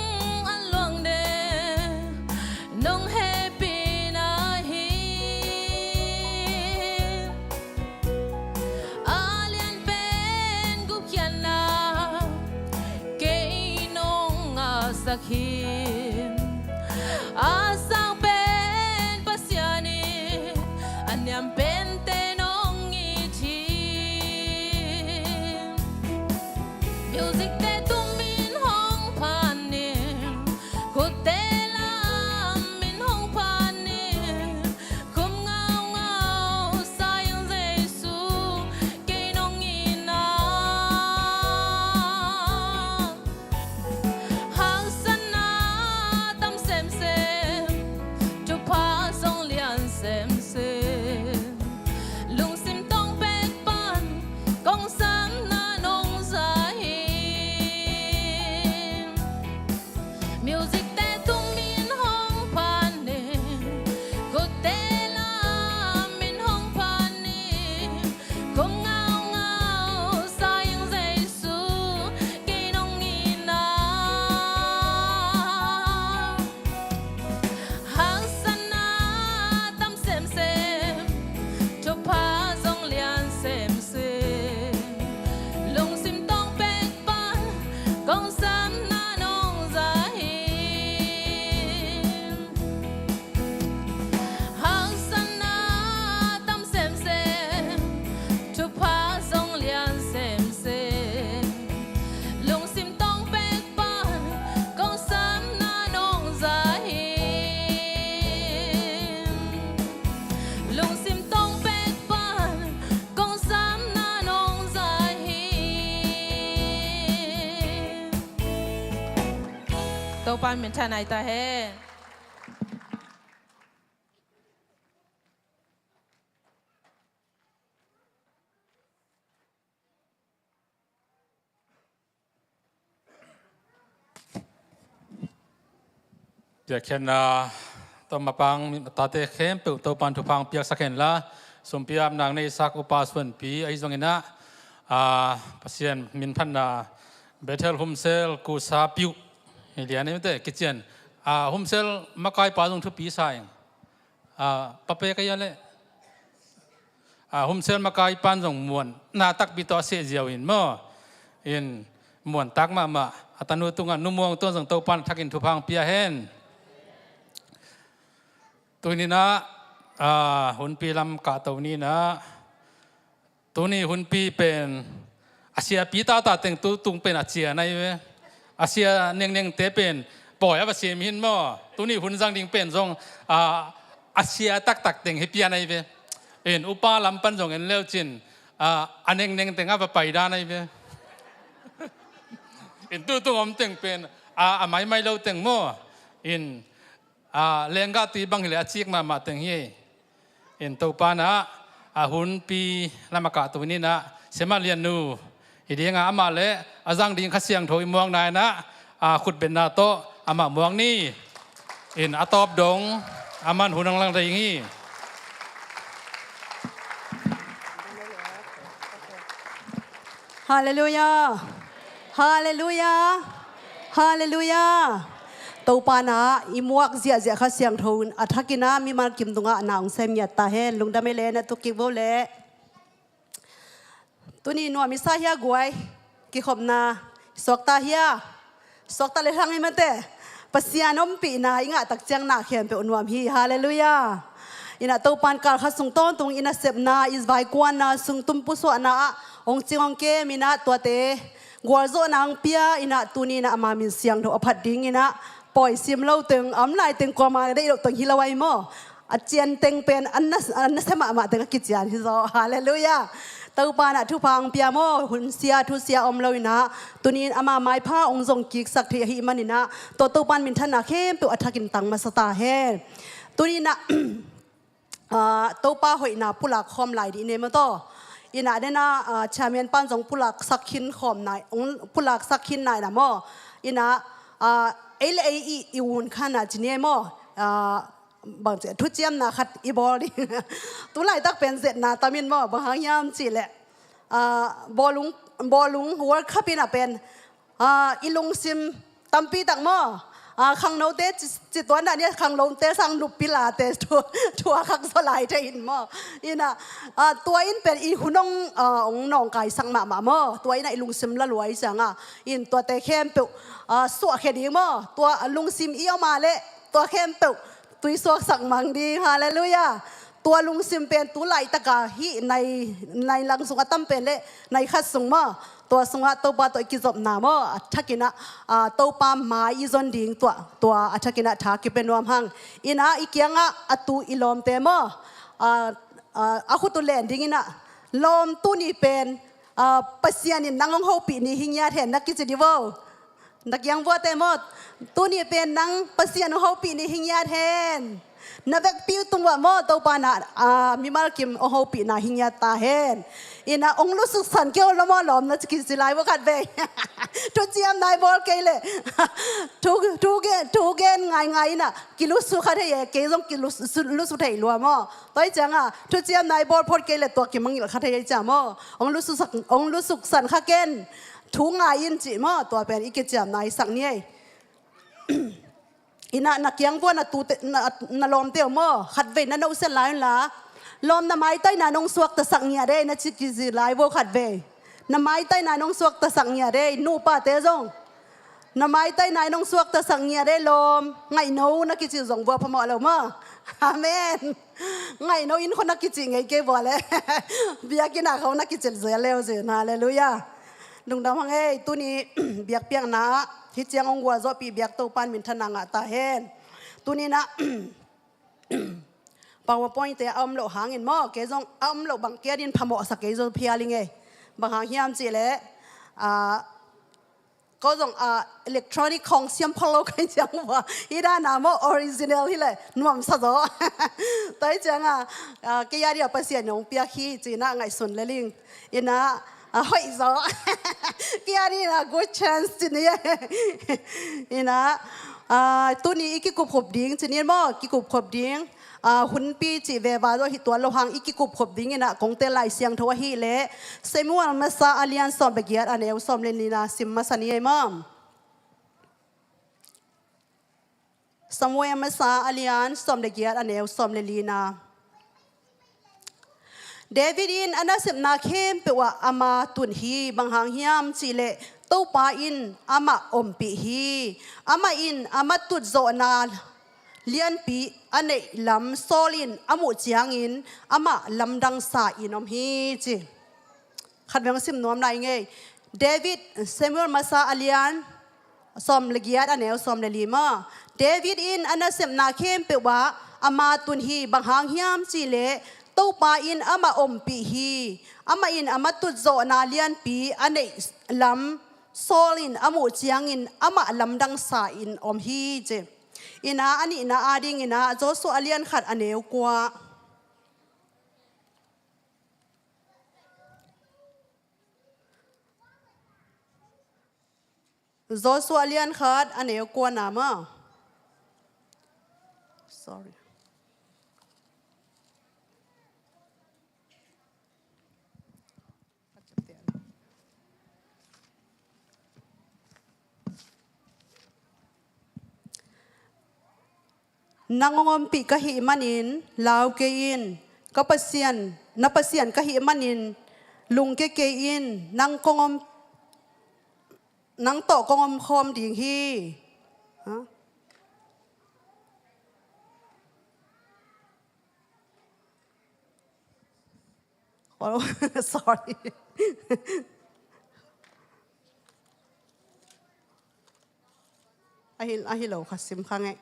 a luang de, nong hehpihna hi. A lian pen gupkhiatna, kei nong ngahsak hi. A sang pen Pasian in, a niam pente nong it hi. Music te tung min hong phan ning. Khut te la min hong phan ning. Khum ngaungau sa ing Jesu, kei nong itna. Haksatna tam semsem, thupha zong lian semsem. Lungsim tong pek pan kong samna nong za hi. Music te tung min hong phan ning. Khut te la min hong phan ning. Khum ngaungau sa ing Jesu, kei nong itna. Haksatna tam semsem, thupha zong lian semsem. Lungsim tong pek pan kong samna nong za hi. Haksatna tam semsem, thupha zong lian semsem. Lungsim tong pek pan kong samna nong za hi. Lungsim tong pek pan kong samna nong za hi. Topa minthanna hi ta hen. Piakkhiatna tawh mapang tate khempeuh Topan thupha piaksak henla, sumpi apna neisak upa suanpi ahi zongin ah, a, Pasian minphatna Bethel Humsel kusa piuh hi lian ei mite kician, a, Humsel makaipa zong thupi sa ing. A, pape ka ia le, a, Humsel makaipan zong muan na takpi tawh a seh ziau in maw. In muan tak mahmah a tanu tungah Nu Muang tungah zong Topan thakin thupha pia hen. Tuninah, a, hunpi lam kahto ninah tuni hunpi pen a siapi tata teng tu tung pen a cia nai ve. A sia nengnengte pen pawi a va sim hin maw. Tuni hun zang ding pen zong, a, a sia taktak teng hi pia nai ve. In upa lam pan zong en leu cin, a, a nengneng teng a va pai da nai ve. In tu tung om teng pen, a, a maimai lo teng maw. In a, lenggah tui bang hileh a cik mahmah teng hi. In Topa na a hunpi lam a kahto ninah Sia Mah Lian Nu hi dinga amah le a zang ding Kha Siangtho i muang nainah, a, khutbetna tawh amah muang ni. In a tawp dong a man hun ang lang ding hi. Halleluiah. Halleluiah. Halleluiah. Topa na i muak ziahziah Kha Siangtho in a thakin a mimal kim tungah na hong sem ngiat ta hen. Lungdam ei le na tuk kik vo le. Tuni nuam i sa hia guai, kikhopna suakta hia, suakta le hang i mate. Pasian ompihna i ngah tak ciang na khempeuh nuam hi. Halleluiah. Inah Topan kalkhat sung tawntung i nasepna, i vaikuanna sung tumpusuahna ah hong cing hong kem inah tuate gualzawhna hong pia inah tuni inah ama min siangtho a phat ding inah pawi sim lo teng, a om lai teng kuama deih loh teng hi lo ai maw. A cian teng pen an na, an nasia mahmah teng a kician hi zaw. Halleluiah. Topa inah thupha hong pia maw, hunsia thusia om lo inah tuni in ama maipha hong zong kiksak thei ahih man inah tua Topan minthanna khempeuh a thakin tang masa ta hen. Tuni inah ah, Topa hoihna pulak khawm lai dih ne maw taw. Inah dena ah, chairman pan zong pulak sak khin khawm nai, hong pulak sak khin nai na maw. Inah ah, ei le ei i, i un khan a ci ne maw. Ah, bang ci thuciamna khat i bawl ding. Tu laitak pen zetna tamin maw, bang hang hiam cih leh ah, bawlung, bawlung World Cup inah pen ah, i lungsim tampi tak maw. Ah, khangnote ci, ci tuan dah ni, khangnote sang nupi late thu, thu a khak zaw lai te in maw. Inah ah, tua in pen i hun hong ah, hong nawngkaisak mahmah maw. Tua inah i lungsim la luai cianga in tuate khempeuh ah, suahkhia ding maw. Tua lungsim i om a leh tua khempeuh tui suaksak mang ding. Halleluiah. Tua lungsim pen tu laitaka hih nai, nai lang sung a tam pen le nai khat sung maw. Tua sungah Topa tawh i kizopna maw, a thakinah ah, Topa mai i zon ding tua, tua a thakinah tha kipia nuam hang. Inah i kiangah a tu i lawmte maw, ah, ah, a khut uh len ding inah, lawm, tuni pen ah, Pasian in nang hong hopih ni hi ngiat hen na kici di vo. Na kiang vuate maw, tuni pen nang Pasian hong hopih ni hi ngiat hen. Na vekpi uh tung uah maw, Topa na ah, mimal kim hong hopihna hi ngiat ta hen. Inah hong lusuk san kei uh lo maw lawm na kici lai vo khat vei. Thuciamna i bawl kei leh thu, thu gen, thu gen ngaingai inah kilusuk kha thei e, kei zong kilusuk, lusuk thei lua maw. Tua hi cianga thuciamna i bawl phot kei leh tua kimangngilh kha thei hi ciang maw. Hong lusuk sak, hong lusuk san kha ken. Thu ngai in cih maw, tua pen i kiciamna i sak ni ei. Inah na kiang vua na tute, na, na lawmte uh maw, khat vei na nohsiat lai unla, lawm, na maitaina nong suaktasak ngiat ei na ci kici lai vo khat vei. Na maitaina nong suaktasak ngiat ei, nupate zong. Na maitaina nong suaktasak ngiat ei lawm, ngaihno na kici zong vua phamawh lo maw. Amen. Ngaihno in khua na kici ngei kei vua le. Biakinn ah khua na kici zel leu zin. Halleluiah. Lungdam hang ei, tuni biakpiakna ah hih ciang hong gualzawhpih biak Topan minthanna ngah ta hen. Tuni inah PowerPoint te a om loh hangin maw, kei zong a om loh bang kia din phamawhsak kei zong phial ing ei. Bang hang hiam cih leh ah, ko zong ah, electronic khawng siam phot lo kai ciang vua. Hi dana maw, original hi leh nuamsa zaw. Tua hi cianga ah, kei a dia Pasian hong piak hi ci inah ngaihsun le ling. Inah ah, hoih zaw. Kei a dina good chance ci ni. Inah ah, tuni i kikupkhop ding ci ni maw, kikupkhop ding. Ah, hunpi cih veva zaw hi tuan lo hang i kikupkhop ding inah kong tel Lai Siangtho ahih leh Samuel masa a lian sawm le giat a neu sawm le nihna sim masa ni ei maw. Samuel masa a lian sawm le giat a neu sawm le lina. David in a nasepna khempeuh ah ama tun hi, bang hang hiam cih leh Topa in amah ompih hi. Amah in a matut zawhna lianpi a neih lam Saul in a muh ciangin amah lamdang sa in om hi ci. Khat vei hong sim nuam lai ing ei. David, Samuel masa a lian sawm le giat a neu sawm le li maw. David in a nasepna khempeuh ah ama tun hi, bang hang hiam cih leh Topa in amah ompih hi. Amah in a matut zawhna lianpi a neih lam Saul in a muh ciangin amah lamdang sa in om hi ci. Inah a nihna ading inah Joshua a lian khat a neu kua. Joshua a lian khat a neu kuana maw. Sorry. Nang hong ompih ka hih manin lau kei in, ka Pasian, na Pasian ka hih manin Lungke kei in, nang kong om, nang tawh kong om khawm ding hi. Ha? Sorry. Ahi, ahi lo kha sim kha ngei.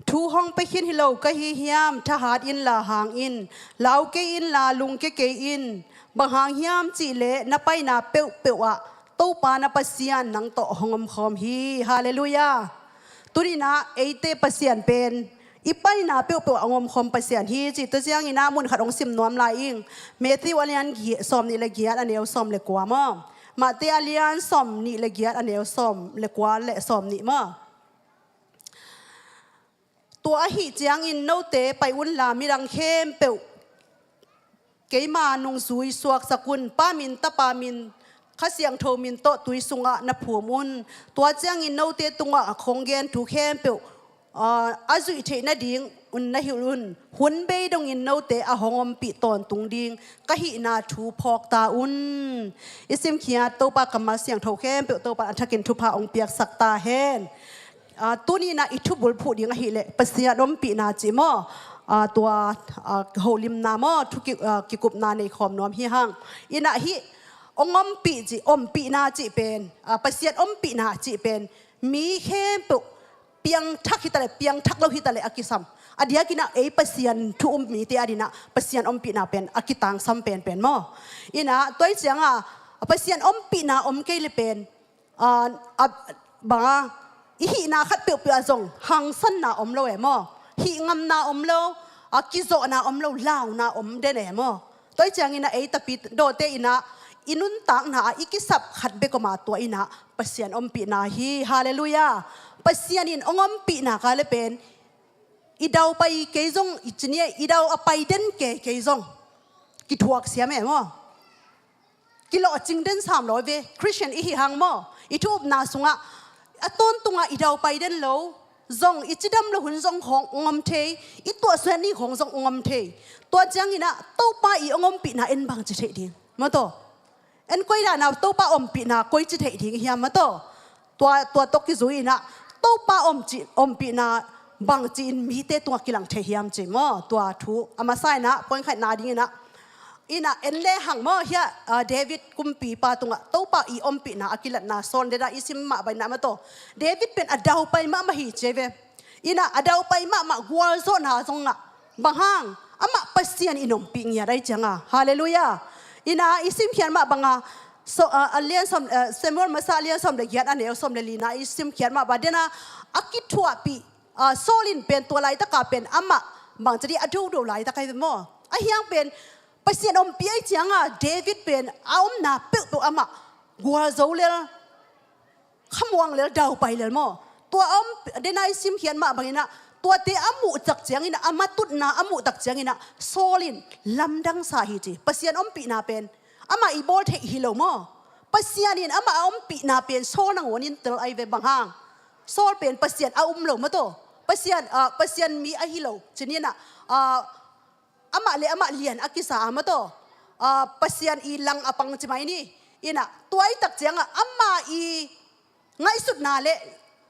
Thu hong pia khin hi lo ka hi hiam? Thahat inla hang in, lau kei inla lungke kei in. Bang hang hiam cihleh na paina peuhpeuh ah Topa na Pasian nang tawh hong om khawm hi. Halleluiah. Tuninah eite Pasian pen i paina peuhpeuh ah hong om khawm Pasian hi cih tua cianginah mun khat hong sim nuam lai ing. Matthew a lian gi-, sawm nih le giat a neu sawm le kua maw? Matthew a lian sawm nih le giat a neu sawm le kua le sawm nih maw? Tua ahih ciangin note pai unla midang khempeuh keima nungzui suaksak un. Pa min, Tapa min, Kha Siangtho min tawh tui sungah na phum un. Tua ciangin note tungah a khong gen thu khempeuh, aa, a zuih theih nading un na hilh un. Hun bei dongin note a hong ompih tawntung ding ka hihna thu phawk ta un. I simkhiat Topa kammal siangtho khempeuh Topa a thakin thupha hong piaksak ta hen. Aa, tuninah i thubulphuh ding ahileh Pasian ompihna cih maw? Aa, tua, aa, holimna maw? Thu ki-, aa, kikupna nei khawm nuam hi hang. Inah hih hong ompih cih, ompihna cih pen, aa, Pasian ompihna cih pen mi khempeuh piangthak hitaleh, piangthak lo hitaleh a kisam. A diakinah ei Pasian thu um mite adinah Pasian ompihna pen a kitangsam penpen maw? Inah tua hi cianga Pasian ompihna om kei le pen, aa, a, banga i hihna khat peuhpeuh ah zong hangsanna om lo e maw? Hihngamna om lo, a, kizawhna om lo, launa om den e maw? Tua hi ciangin a ei tapi dawte inah i nuntakna ah i kisap khat bek om a tua inah Pasian ompihna hi. Halleluiah. Pasian in hong ompihna ka le pen i dau pai kei zong, i cinia i dau a pai den kei kei zong kithuak siam e maw? Kilawhcing den sam lo ve, Christian i hi hang maw? I thu upna sungah a tawntunga i dau pai den lo, zong i cidam lo hun zong khawng hong om thei, i tuahsuah ni khawng zong hong om thei. Tua cianginah Topa i hong ompihna en bang ci theih ding maw taw? En koi dana Topa ompihna koi ci theih ding hiam maw taw? Tua, tua tawh kizui inah Topa om ci, ompihna bangci in mite tungah kilang thei hiam ci maw? Tua thu a masa inah point khatna dinginah, inah en le hang maw, hiah, ah, David kumpipa tungah Topa i ompihna a kilatna Saul deda i sim mah bang inah maw taw? David pen a daupai mahmah hi ci ve. Inah a daupai mahmah gualzawhna zongah bang hang amah Pasian in ompih ngiat ahi cianga. Halleluiah. Inah i simkhiat mah banga so, ah, a lian sawm, ah, Samuel masa a lian sawm le giat a neu sawm le lina i simkhiat mah ba dena a kithuahpih, ah, Saul in pen tua laitaka pen amah bangci di a dodo laitak ahi ve maw? Ahi hang pen Pasian ompih ahi cianga David pen a omna peuhpeuh amah gualzo lel, khamuang lel, daupai lel maw? Tua a om dena i simkhiat mah banginah tuate a muhtak cianginah, a matutna a muhtak cianginah Saul in lamdangsa hi ci. Pasian ompihna pen amah i bawl theih hi lo maw? Pasian in amah a ompihna pen Saul nangawn in tel ahi ve. Bang hang? Saul pen Pasian a um lo maw taw? Pasian, ah, Pasian mi ahi lo cininah, ah, amah le amah lian a kisa a maw taw? Ah, Pasian i lang a pang ci mai ni. Inah tua i tak ciangah amah i ngaihsutna le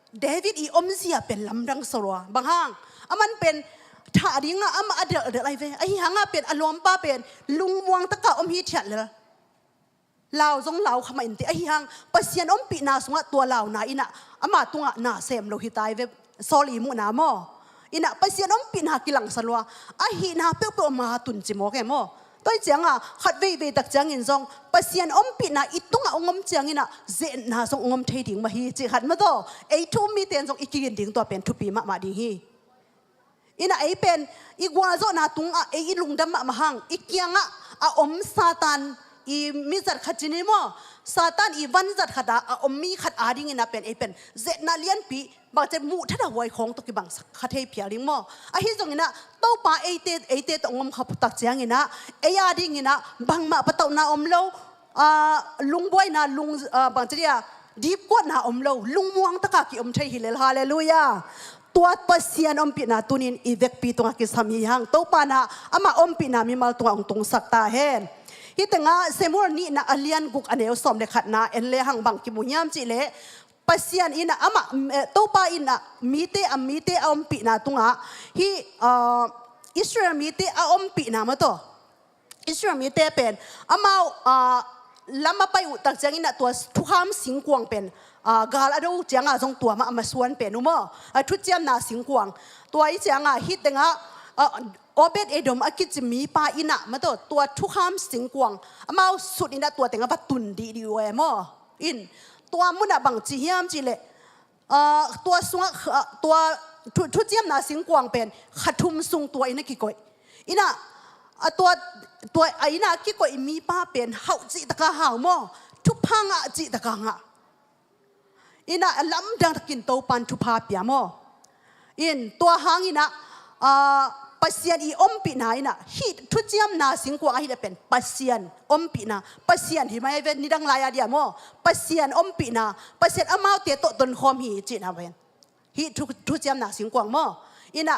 David i omzia pen lamdang so lua. Bang hang? Aman pen thah dingah amah a delhdelh ahi ve. Ahi hangah pen a lawmpa pen lungmuang taka om hithiat lel. Lau zong lau kha mah inteh. Ahi hang Pasian ompihna sungah tua launa inah ama tungah na sem lo hita ahi ve. Saul i muhna maw? Inah Pasian ompihna kilangsa lua. Ahihna peuhpeuh ma tun ci mawk e maw? Tua hi cianga khat veivei tak ciangin zong Pasian ompihna i tungah hong om cianginah ze-etna zong hong om thei ding mah hi cih khat maw taw? Ei thu um mite in zong i kigin ding tua pen thupi mahmah ding hi. Inah ei pen i gualzawhna tungah ei i lungdam mahmah hang i kiangah a om Satan i mizat khat ci ni maw? Satan i vanzat khatah a om mi khat adinginah pen ei pen ze-etna lianpi bangci muh thada huai khawng tawh kibang kha thei phial ding maw? Ahi zonginah Topa eite, eite tawh hong om kha phutak cianginah ei adinginah bangmah patauhna om lo, ah, lungbuaina, lung, ah, bangci dia dipkuatna om lo, lungmuang taka ki-om thei hi lel. Halleluiah. Tua Pasian ompihna tunin i vekpi tungah kisam hi hang. Topa na amah ompihna mimal tungah hong tungsak ta hen. Hih tengah Samuel nihna a lian guk a neu sawm le khatna en le hang bang kimu hiam cih leh Pasian in ah amah, eh, Topa in ah mite a, mite a ompihna tungah hih, ah, Israel mite a ompihna maw taw. Israel mite pen amau, ah, lam a pai uh tak ciangin ah tua thukham singkuang pen, ah, gal a do uh ciangah zong tua mah a masuan pen uh maw. Ah, thuciamna singkuang. Tua i ciangah hih tengah, ah, Obed Edom a kici mipa in ah maw taw tua thukham singkuang amau sut in ah tua tengah va tun dihdih uh e maw. In tua munah bang ci hiam cih leh, ah, tua sungah, ah, tua thu, thuciamna singkuang pen kha thum sung tua in a kikoih. In ah, ah, tua, tua, ah, in ah kikoih mipa pen hauh cih taka hau maw, thupha ngah cih taka ngah. In ah a lamdang takin Topan thupha pia maw. In tua hangin ah, ah, Pasian i ompihna in ah hih thuciamna singkuang ahih leh pen Pasian ompihna, Pasian hi mai ve nidang lai-a dia maw. Pasian ompihna, Pasian amaute tawh tonkhawm hi cihna pen. Hih thu, thuciamna singkuang maw. In ah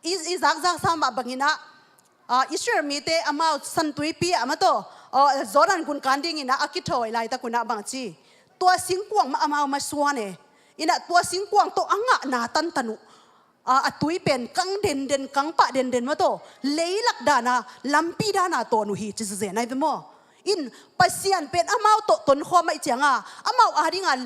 i, i zakzaksa mah bangin ah, ah, Israel mite amau San Tuipi ah maw taw, ah, Jordan gun kan dingin ah a kithawi laitak un ah bang ci. Tua singkuang mah amau masuan e. In ah tua singkuang tawh a ngahna tantan uh, ah, a tui pen kang denden, kang pah denden maw taw. Leilak dana, lampi dana tawn uh hi ci zenzen ai ve maw. In Pasian pen amau tawh tonkhawm ahih ciangah amau adingah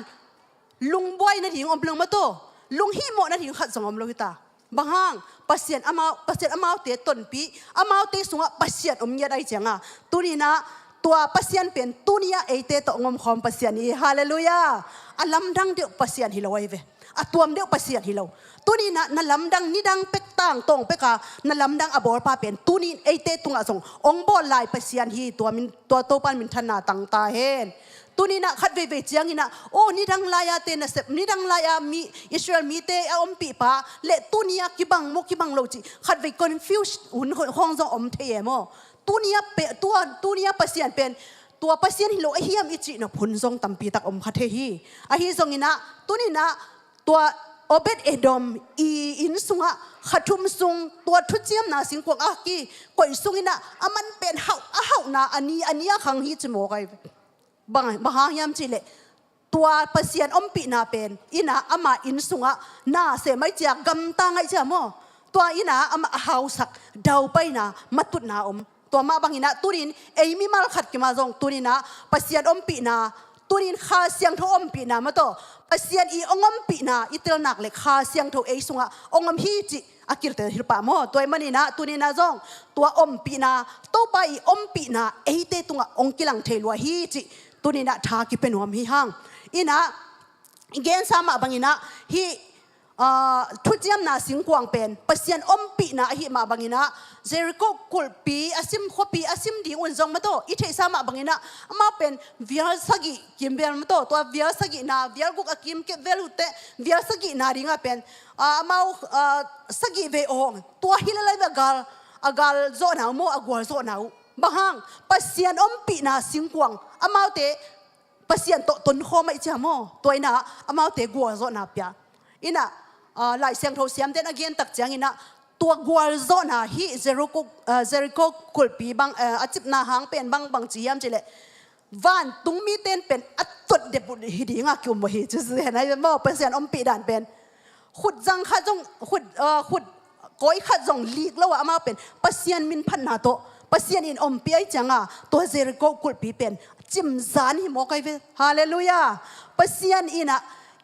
lungbuai nading om lo maw taw. Lunghihmawh nading khat zong om lo hi ta. Bang hang, Pasian amau, Pasian amaute tonpih, amaute sungah Pasian om ngiat ahih ciangah. Tuni-in ah tua Pasian pen tuni-ah eite tawh hong omkhawm Pasian hi. Halleluiah. A lamdang deuh Pasian hi lo ahi ve. A tuam deuh Pasian hi lo. Tuni-in ah na lamdang nidang pek tangtawng peka na lamdang a bawlpa pen tuni-in eite tungah zong hong bawl lai Pasian hi. Tua min, tua Topan minthanna tang ta hen. Tuni-in ah khat veivei ciangin ah, oh, nidang lai-a te nasep, nidang lai-a mi, Israel mite a ompihpa leh tuni-a kibang maw kibang lo cih khat vei confuse hun khawng zong om thei e maw. Tuni-a pe, tua, tuni-a Pasian pen tua Pasian hi lo ahi hiam i cih nop hun zong tampi tak om kha thei hi. Ahi zongin ah tuni-in ah tua Obed Edom i inn sungah kha thum sung tua thuciamna singkuang a kikoih sungin ah a man pen hauh, a hauhna a ni, a ni a khang hi ci mawk ai. Bang, bang hang hiam cih leh tua Pasian ompihna pen in ah ama inn sungah na sem ai cia, gamta ngai cia maw. Tua in ah amah a hausak, daupaina, matutna om. Tua mah bangin ah tuni-in ei mimal khat kimah zong tuni-in ah Pasian ompihna, tuni-in Kha Siangtho ompihna maw taw. Pasian i hong ompihna i tel nak leh Kha Siangtho ei sungah hong om hi cih a kiltel hi pah maw. Tua ahih manin ah tuni-in ah zong tua ompihna, Topa i ompihna eite tungah hong kilang thei lua hi cih tuni-in ah tha kipia nuam hi hang. In ah i gensa mah bangin ah hih, ah, thuciamna singkuang pen Pasian ompihna ahih mah bangin ah Jericho kulhpi a sim, khuapi a sim ding un zong maw taw i theihsa mah bangin ah amau pen vial sagih kim vel maw taw, tua vial sagihna, vial guk a kim kep vel uh teh vial sagihna dingah pen, ah, amau, ah, sagih vei awng, tua hi lel lai ve a gal, a gal zawhna uh maw, a gual zawhna uh. Bang hang, Pasian ompihna singkuang amaute Pasian tawh tonkhawm ai cia maw. Tua in ah amaute gual zawhna pia. In ah, ah, Lai Siangtho siamten a gen tak ciangin ah tua gual zawhna hih Jericho, ah, Jericho kulhpi bang, ah, a cipna hang pen bang, bang ci hiam cih leh vantung miten pen a tot dep uh hi dingah ki-um uh hi ci zen ai maw. Pasian ompih dan pen khut zang khat zong, khut, ah, khut kawi khat zong lik lo ah amau pen Pasian minphatna tawh Pasian in ompih ai ciangah tua Jericho kulhpi pen cimzan hi mawk ai ve. Halleluiah. Pasian in ah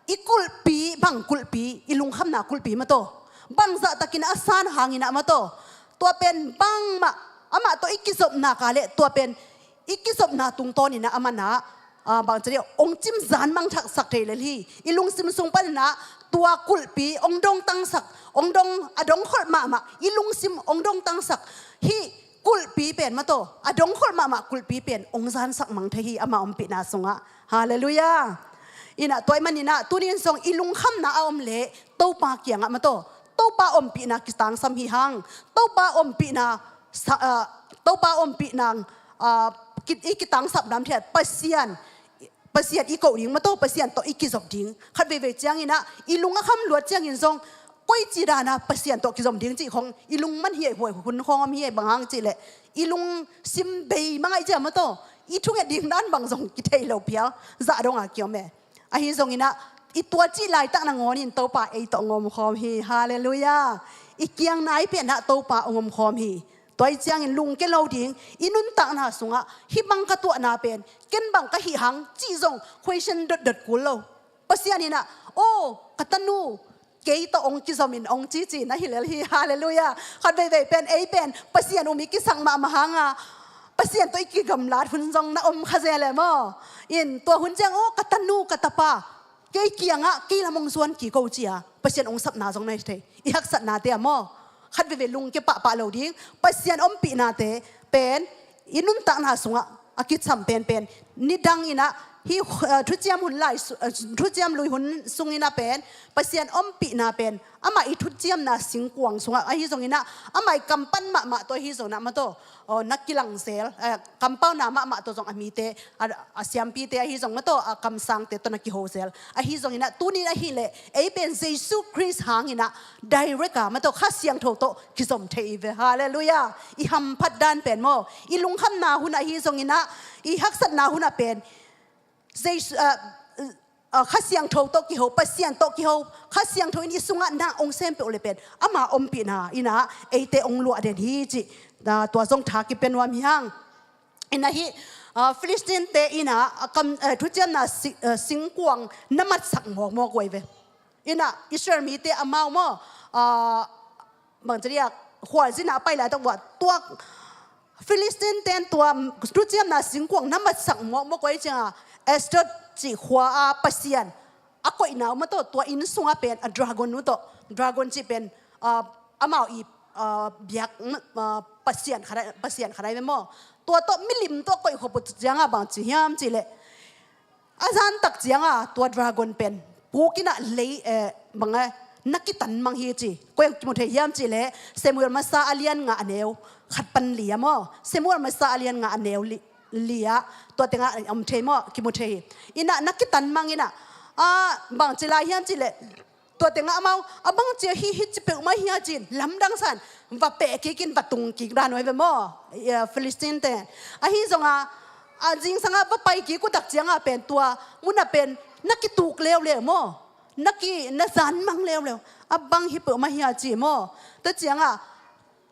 i kulhpi, bang kulhpi, i lungkhamna kulhpi maw taw. Bangzah takin a san hangin ah maw taw. Tua pen bangmah amah tawh i kizopna ka leh tua pen i kizopna tungtawnin ah amah in ah, ah, bang ci dih, hong cimzan mangthaksak thei lel hi. I lungsim sung panin ah tua kulhpi hong dongtangsak, hong dong, a dongkholh mahmah, i lungsim hong dongtangsak. Hih kulhpi pen maw taw, a dongkholh mahmah kulhpi pen hong zansak mang thei hi ama ompihna sungah. Halleluiah. In ah tua ahih manin ah tuni-in zong i lungkhamna a om leh Topa kiangah maw taw, Topa ompihna kitangsam hi hang. Topa ompihna sa, ah, Topa ompihna, ah, ki, i kitangsap nam thiat Pasian, Pasian i koh ding maw taw, Pasian tawh i kizop ding. Khat veivei ciangin ah i lung a kham luat ciangin zong koici dana Pasian tawh kizom ding cih khong i lungman hi ei, huai hun khong om hi ei, bang hang cih leh i lungsim bei mang ei cia maw taw, i thunget ding dan bang zong kithei lo phial zah dong a kiom e. Ahi zongin ah i tua cih laitak nangawnin Topa ei tawh ong om khawm hi. Halleluiah. I kiang nai pen ah Topa ong om khawm hi. Tua hi ciangin lungke lo ding, i nuntakna sungah hih bang ka tuahna pen ken bang ka hih hang cih zong question dotdot kul lo. Pasian in ah, aw, ka tanu, kei tawh ong kizomin ong cici na hi lel hi. Halleluiah. Khat veivei pen ei pen Pasian um i kisak mahmah hanga Pasian tawh i kigamlat hun zong na om kha zel e maw. In tua hun ciang, aw, ka tanu, ka tapa, kei kiangah kei lam ong zuan kik o cia Pasian ong sapna zong na hi thei. I haksatnate ah maw, khat veivei lungke pahpah lo ding. Pasian ompihnate pen i nuntakna sungah a kicam penpen, nidang in ah hih, uh, thuciam hun lai su-, uh, thuciam lui hun sungin ah pen Pasian ompihna pen amah i thuciamna singkuang sungah ahi zongin ah amah i kam pan mahmah tawh ahi zongin ah maw taw, aw, na kilang zel, uh, kampauna mahmah tawh zong a mite, a, a siampite ahi zong maw taw, a kamsangte tawh na kiho zel. Ahi zongin ah tunin ahih leh ei pen Jesu Khrist hangin ah direct a maw taw Kha Siangtho tawh kizom thei i ve. Halleluiah. I hamphat dan pen maw, i lungkhamna hun ahi zongin ah, i haksatna hun ah pen Jesu, ah, ah, Kha Siangtho tawh kiho, Pasian tawh kiho, Kha Siangtho in i sungah na ong sem peuh leh pen ama ompihna in ah eite ong luah den hi cih, ah, tua zong tha kipia nuam hi hang. In ah hih, ah, Philistine-te in ah, ah, kam, eh, thuciamna si-, eh, singkuang na matsak mawkmawk uh ei ve. In ah Israel mite amau maw, ah, bang ci ding a, khualzin ah a pai laitak uh ah tua Philistine-te'n tua thuciamna singkuang na matsak mawkmawk uh ei cianga Ashdod cih khua-a pasian a koihna uh maw taw, tua inn sungah pen a dragon uh tawh, dragon cih pen, ah, amau i, ah, biak, ah, pasian khat ai, pasian khat ai ve maw. Tua tawh milim tawh koih khop uh cianga bang ci hiam cih leh, a zan tak cianga tua dragon pen puk in ah lei, eh, bang, eh, na kitan mang hi ci. Koi ah kimu thei hiam cih leh Samuel Masa a lian nga a neu khat pan li ah maw. Samuel Masa a lian nga a neu li, li ah tua tengah om thei maw, kimu thei hi. In ah na kitan mang in ah, ah, bang ci lai hiam cih leh, tua tengah amau, a bang cia hih, hih ci peuhmah hia ci-in lamdang sa-in va peh kik in va tung kik dan uh hi ve maw, eh, Philistine-te. Ahi zongin a zingsangah va pai kik uh tak ciangah pen tua mun ah pen na kituk leuleu maw, na ki, na zan mang leuleu. A bang hi peuhmah hia ci maw. Tua ciangah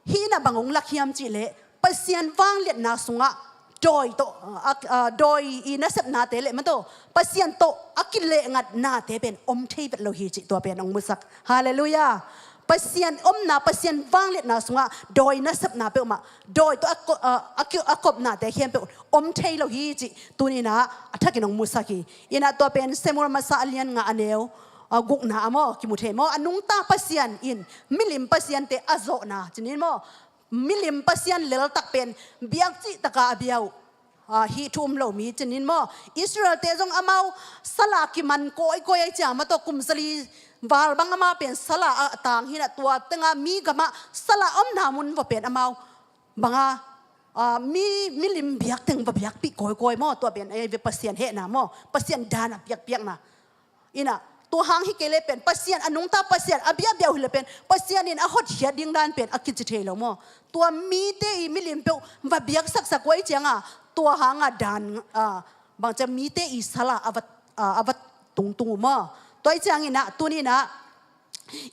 hih in ah bang ong lak hiam cih leh Pasian vangliatna sungah dawi tawh, a, a, dawi i nasepnate leh maw taw, Pasian tawh a kilehngatnate pen om thei vet lo hi cih tua pen ong musak. Halleluiah. Pasian omna, Pasian vangliatna sungah dawi nasepna peuhmah, dawi tawh a ko-, a, a ki-, a kopnate khempeuh om thei lo hi cih tuni-in ah a thakin ong musak hi. In ah tua pen Samuel Masa a lian nga a neu, a, gukna ah maw, kimu thei maw. A nungta Pasian in milim pasiante a zawhna ci-in maw, milim pasian leltak pen biak cih taka a bia uh, ah, hih thu um lo mi ci-in maw. Israel-te zong amau sala kiman kawikawi ai cia maw taw, kum zali val bang amau pen sala a tang hi-in ah tua tengah mi gamah sala omna mun va pen amau banga, ah, mi, milim biak teng va biakpih kawikawi maw. Tua pen ei ve Pasian hehna maw, Pasian dan a biakpiakna. In ah tua hang hi kei leh pen Pasian, a nungta Pasian a biakbiak uh hi leh pen Pasian in a hotkhiat ding dan pen a kici thei lo maw. Tua mite i milim peuh va biaksaksak uh ai cianga tua hanga dan, ah, bang cia mite i sala a va, ah, a va tungtung uh maw. Tua ai ciangin ah tuni-in ah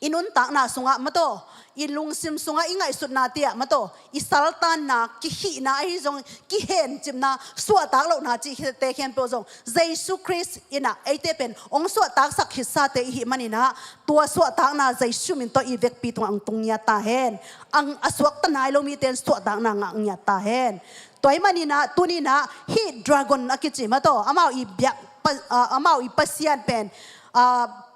i nuntakna sungah maw taw, i lungsim sungah i ngaihsutnate ah maw taw, i saltanna, kihihna ahi zong, kihencipna, suahtak lohna cihte khempeuh zong Jesu Khrist in ah eite pen ong suahtaksak khitsate i hih manin ah tua suahtakna Jesu min tawh i vekpi tungah ong tung ngiat ta hen. Ang a suakta nai lo mite in suahtakna ngah ngiat ta hen. Tua ahih manin ah tuni-in ah hih dragon a kici maw taw, amau i biak pa-, ah, amau i pasian pen, ah,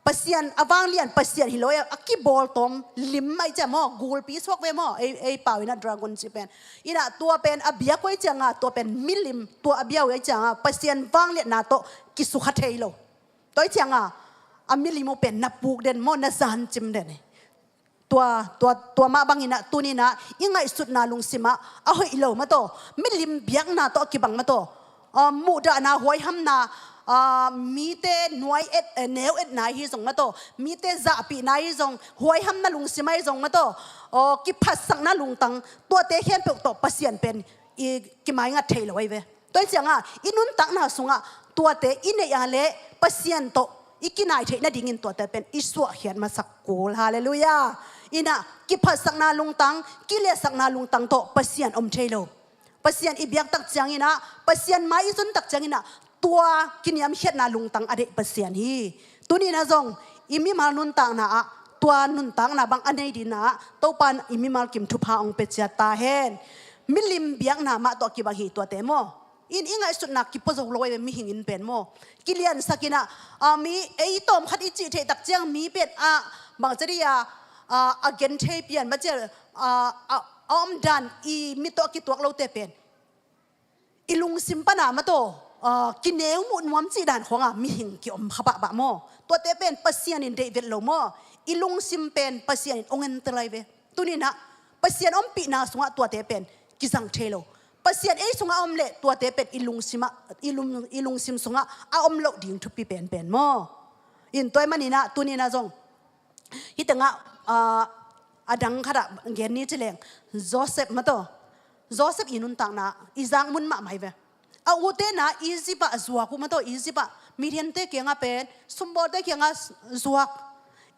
Pasian a vanglian Pasian hi lo, a kibawltawm lim ai cia maw, gulpi suak ve maw, ei, ei pau-in ah dragon cih pen. In ah tua pen a biak uh ai cianga tua pen milim, tua a bia uh ai cianga Pasian vangliatna tawh kisukha thei lo. Tua ai cianga a milim uh pen na puk den maw, na zancim den hi. Tua, tua, tua mah bangin ah tuni-in ah i ngaihsutna lungsim ah a hoih lo maw taw, milim biakna tawh a kibang maw taw, ah, muhdahna, huaihamna, ah, mite nuai et, eh, neu etna ahi zong maw taw, mite zahpihna ahi zong, huaihamna lungsim ahi zong maw taw, aw, kiphatsakna lungtang, tuate khempeuh tawh Pasian pen i kimaingat thei lo ahi ve. Tua hi ciangah i nuntakna sungah tuate i neih a leh Pasian tawh i kinai theih nadingin tuate pen i suahkhiat masak kul. Halleluiah. Inah kiphatsakna lungtang, kiliatsakna lungtang tawh Pasian om thei lo. Pasian i biak tak cianginah, Pasian mai i zon tak cianginah, tua kiniamkhiatna lungtang a deih Pasian hi. Tuninah zong i mimal nuntakna ah tua nuntakna bang a nei dinah Topa in i mimal kim thupha hong pia ciat ta hen. Milim biakna mah tawh kibang hi tuate maw. In i ngaihsutna kipua zo lo ahi ve, mihing in pen maw. Kiliansak inah, ah, mi ei tawmkhat i cih theih tak ciang mi pen, ah, bangci dih a, ah, a genthei pian maw ci a, ah, a, a omdan i mit tawh a kituak lote pen i lungsim pana maw taw, ah, kineu muh nuam cih dan khuanga mihing kiom kha pahpah maw. Tuate pen Pasian in deih vet lo maw. I lungsim pen Pasian in hong entel ahi ve. Tuninah Pasian ompihna sungah tuate pen kizang thei lo. Pasian ei sungah a om leh tuate pen i lungsimah, i lung, i lungsim sungah a om loh ding thupi penpen maw. In tua ahih maninah tuninah zong hih tengah, ah, a dang khatah gen ni ci leng, Joseph maw taw. Joseph i nuntakna i zak mun mahmah hi ve. A ute na Egypt ah zuak uh maw taw, Egypt ah Midian-te kiangah pen, sumbawlte kiangah zuak.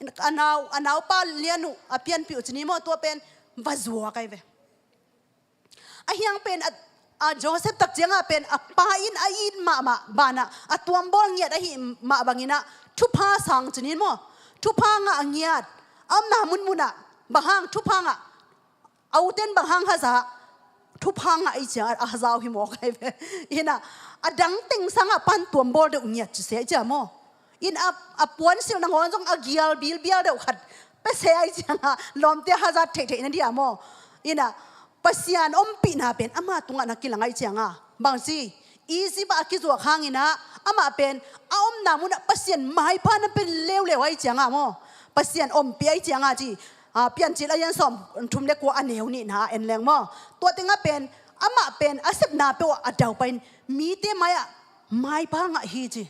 A nau, a naupa lian uh a pianpih uh ci ni maw, tua pen va zuak ahi ve. A hiang pen a, a Joseph tak ciangah pen a pa in a it mahmah banah a tuambawl ngiat ahih mah banginah thupha sang ci ni maw. Thupha ngah ngiat. A omna munmunah bang hang thupha ngah, a uten bang hang haza, thupha ngah i ciang a haza uh hi mawk ahi ve. Inah a dang teng sangah pan tuambawl deuh ngiat ci se i ciang maw. In a, a puansilh nangawn zong a gial bilbial deuh khat pia se i ciangah lawmte haza theihtheih na dia maw. Inah Pasian ompihna pen ama tungah na kilang i ciangah bangci Egypt ah a kizuak hanginah amah pen a omna munah Pasian maipha na pia leuleu ahi ciangah maw. Pasian ompih ahi ciangah ci, ah, Piancil a lian sawm thum le kua a neu nihna ah en leng maw. Tua tengah pen amah pen a sepna peuh ah a daupain mite mai-ah maipha ngah hi ci.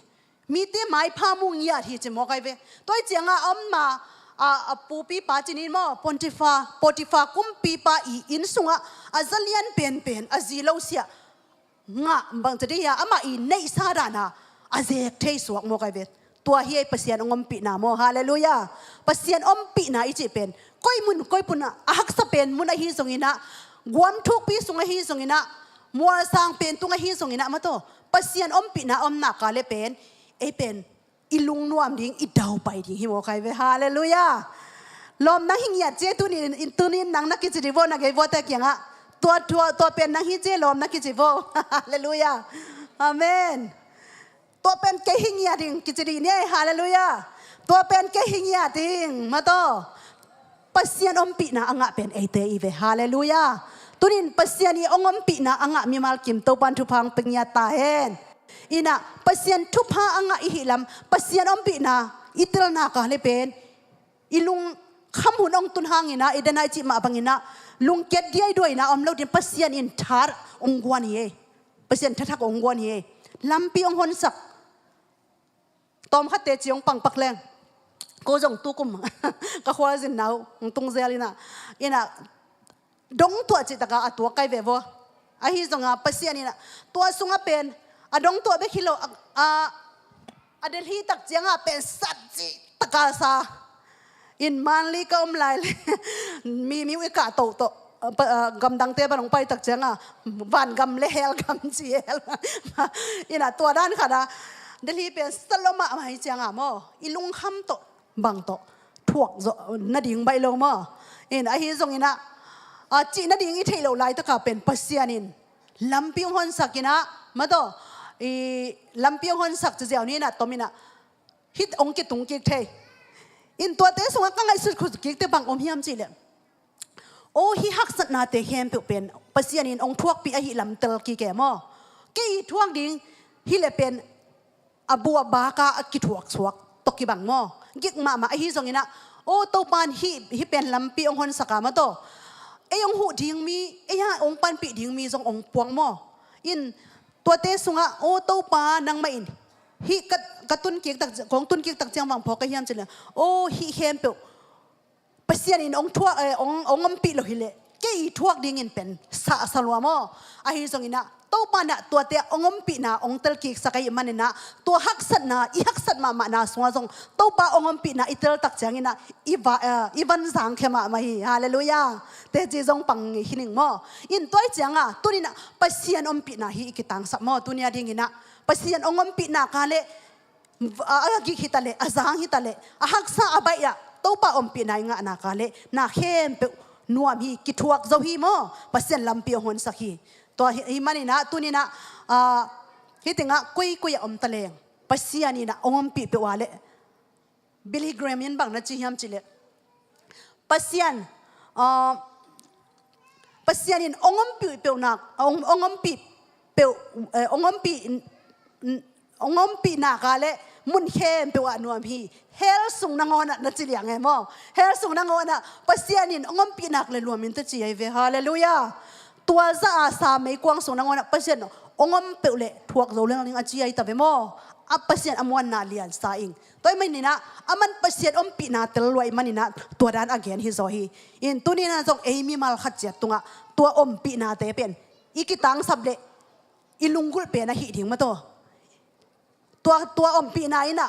Mite maipha mu ngiat hi ci mawk ahi ve. Tua hi ciangah a omna, ah, a pupipa ci ni maw, Potifa, Potifa kumpipa i inn sungah a zalian penpen a zi lo siah ngah bangci dih hia, amah i neihsa dana a zek thei suak mawk ahi ve. Tua hi ei Pasian hong ompihna maw. Halleluiah. Pasian ompihna i cih pen koi mun koi punah a haksa pen mun ahi zonginah, guam thukpi sung ahi zonginah, mualsang pen tung ahi zonginah maw taw, Pasian ompihna a om nakah le pen ei pen i lungnuam ding, i daupai ding hi mawk ahi ve. Halleluiah. Lawm nang hi ngiat ci e, tunin, tunin nang na kici dih vaw, na gei vawte kiangah. Tua, tua, tua pen nang hi ci e, lawm na kici vaw. Halleluiah. Amen. Tua pen kei hi ngiat ding kici dih ni e. Halleluiah. Tua pen kei hi ngiat ding maw taw. Pasian ompihna a ngah pen eite i ve. Halleluiah. Tunin Pasian i hong ompihna a ngah mimal kim Topan thupha hong pia ngiat ta hen. Inah Pasian thupha a ngah i hih lam, Pasian ompihna i tel nakah le pen i lungkham hun hong tun hanginah, i dana i cih mah banginah lungkiat diaiduaina om lo din Pasian in that hong guan hi ei. Pasian thathak hong guan hi ei. Lampi hong honsak. Tawmkhatte ci hong pangpak leng. Ko zong tukum ka khualzin nau hong tung zel inah, inah dongtuah cih taka a tuak kai ve vaw. Ahi zonga Pasian inah tua sungah pen a dongtuah bek hi lo, a, a, a Delhi tak ciangah pen sat cih taka sa. In Manli ka om lai le mi, mi uh i kah toh toh, a, pa, a, gamdangte pan hong pai tak ciangah vangam le hell gam ci hell. Inah tua dan khatah Delhi pen sat lo mahmah hi ciangah maw, i lungkham tawh bang tawh thuak zawh nading baih lo maw. In ahi zonginah, a, cih nading i theih loh laitaka pen Pasian in lampi hong honsak inah maw taw, i lampi hong honsak ci ziau ni inah tom inah hih hong kitung kik thei. In tuate sungah ka ngaihsut khut kikte bang om hiam cihleh, aw, hih haksatnate khempeuh pen Pasian in hong thuakpih ahih lam tel kik e maw. Kei i thuak ding hileh pen a bu a baka a kithuak suak tawh kibang maw. Gik mahmah ahi zonginah, aw, Topan hih, hih pen lampi hong honsaka maw taw, ei hong huh ding mi, ei hong panpih ding mi zong hong puak maw. In tuate sungah, aw, Topa nangmah in Hih ka, ka tun kik tak, kong tun kik tak ciang bang phawk ka hiam cih leh, aw, hih khempeuh Pasian in hong thuak, eh, hong, hong ompih lo hileh kei i thuak dingin pen sa, sa lua maw. Ahi zongin ah Topa in ah tuate hong ompihna hong telkiksak ahih manin ah, tua haksatna, i haksat mahmahna sungah zong Topa hong ompihna i tel tak ciangin ah i va, eh, i van zangkhia mahmah hi. Halleluiah. Teci zong pang hi ning maw. In tua ahih ciangah tuni in ah Pasian ompihna hi i kitangsap maw. Tuni a dingin ah Pasian hong ompihna ka leh a, a gik hi ta leh, a zang hi ta leh, a haksa a baih ah Topa ompihna i ngahna ka leh na khempeuh nuam hi, kithuak zo hi maw. Pasian lampi hong honsak hi. Tua hi, hi manin ah tuni in ah, ah, hih tengah koikoi a om ta leng Pasian in ah hong ompih peuh a leh, Billy Graham in bang na ci hiam cih leh, Pasian, ah, Pasian in hong ompih peuhna, hong, hong ompih peuh, eh, hong ompih, hong ompih nak leh mun khempeuh ah nuam hi. Hell sung nangawn ah na ci liang e maw. Hell sung nangawn ah Pasian in hong ompih nak leh nuam in teci ahi ve. Halleluiah. Tua zah a sa meikuang sung nangawn ah Pasian hong om peuh leh thuak zo leng ding a ci ahi ta ve maw. A Pasian a muanna lian sa ing. Tua ahih manin ah aman Pasian ompihna tel lua ahih manin ah tua dan a gen hi zaw hi. In tuni in ah zong ei mimal khat ciat tungah tua ompihnate pen i kitangsap leh i lunggulh pen ahih ding maw taw. Tua, tua ompihna in ah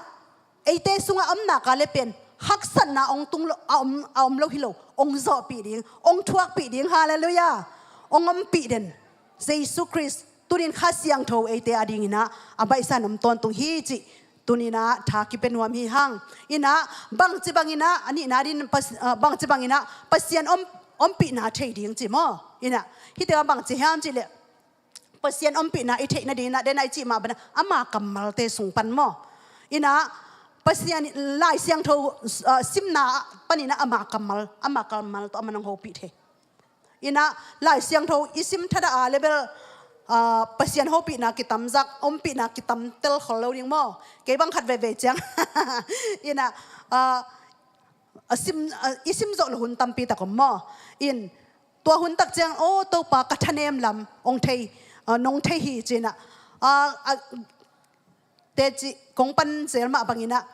eite sungah om nak leh pen haksatna hong tung lo, a om, a om lo hi lo, hong zawhpih ding, hong thuakpih ding. Halleluiah. Hong ompih den Jesu Khrist, tuni in Kha Siangtho eite a dingin ah a baihsa in om tawntung hi cih tuni in ah tha kipia nuam hi hang. In ah bangci bangin ah, a nihna dingin Pas-, ah, bangci bangin ah Pasian om, ompihna thei ding ci maw. In ah hih tengah bangci hiam cih leh Pasian ompihna i theih nadingin ah, den a i cih mah bangin ah ama kammalte sung pan maw. In ah Pasian Lai Siangtho, ah, simna panin ah ama kammal, ama kammal tawh aman hong hopih thei. In ah Lai Siangtho i sim thadah a leh bel, ah, Pasian hopihna kitamzak, ompihna kitamtel khol lo ding maw. Kei bang khat veivei ciang in ah, ah, a sim, ah, i sim zawh loh hun tampi tak om maw. In tua hun tak ciang, aw, Topa ka thanem lam hong thei, ah, nong thei hi ci in ah, ah, ah, teci kong pan zel mah bangin ah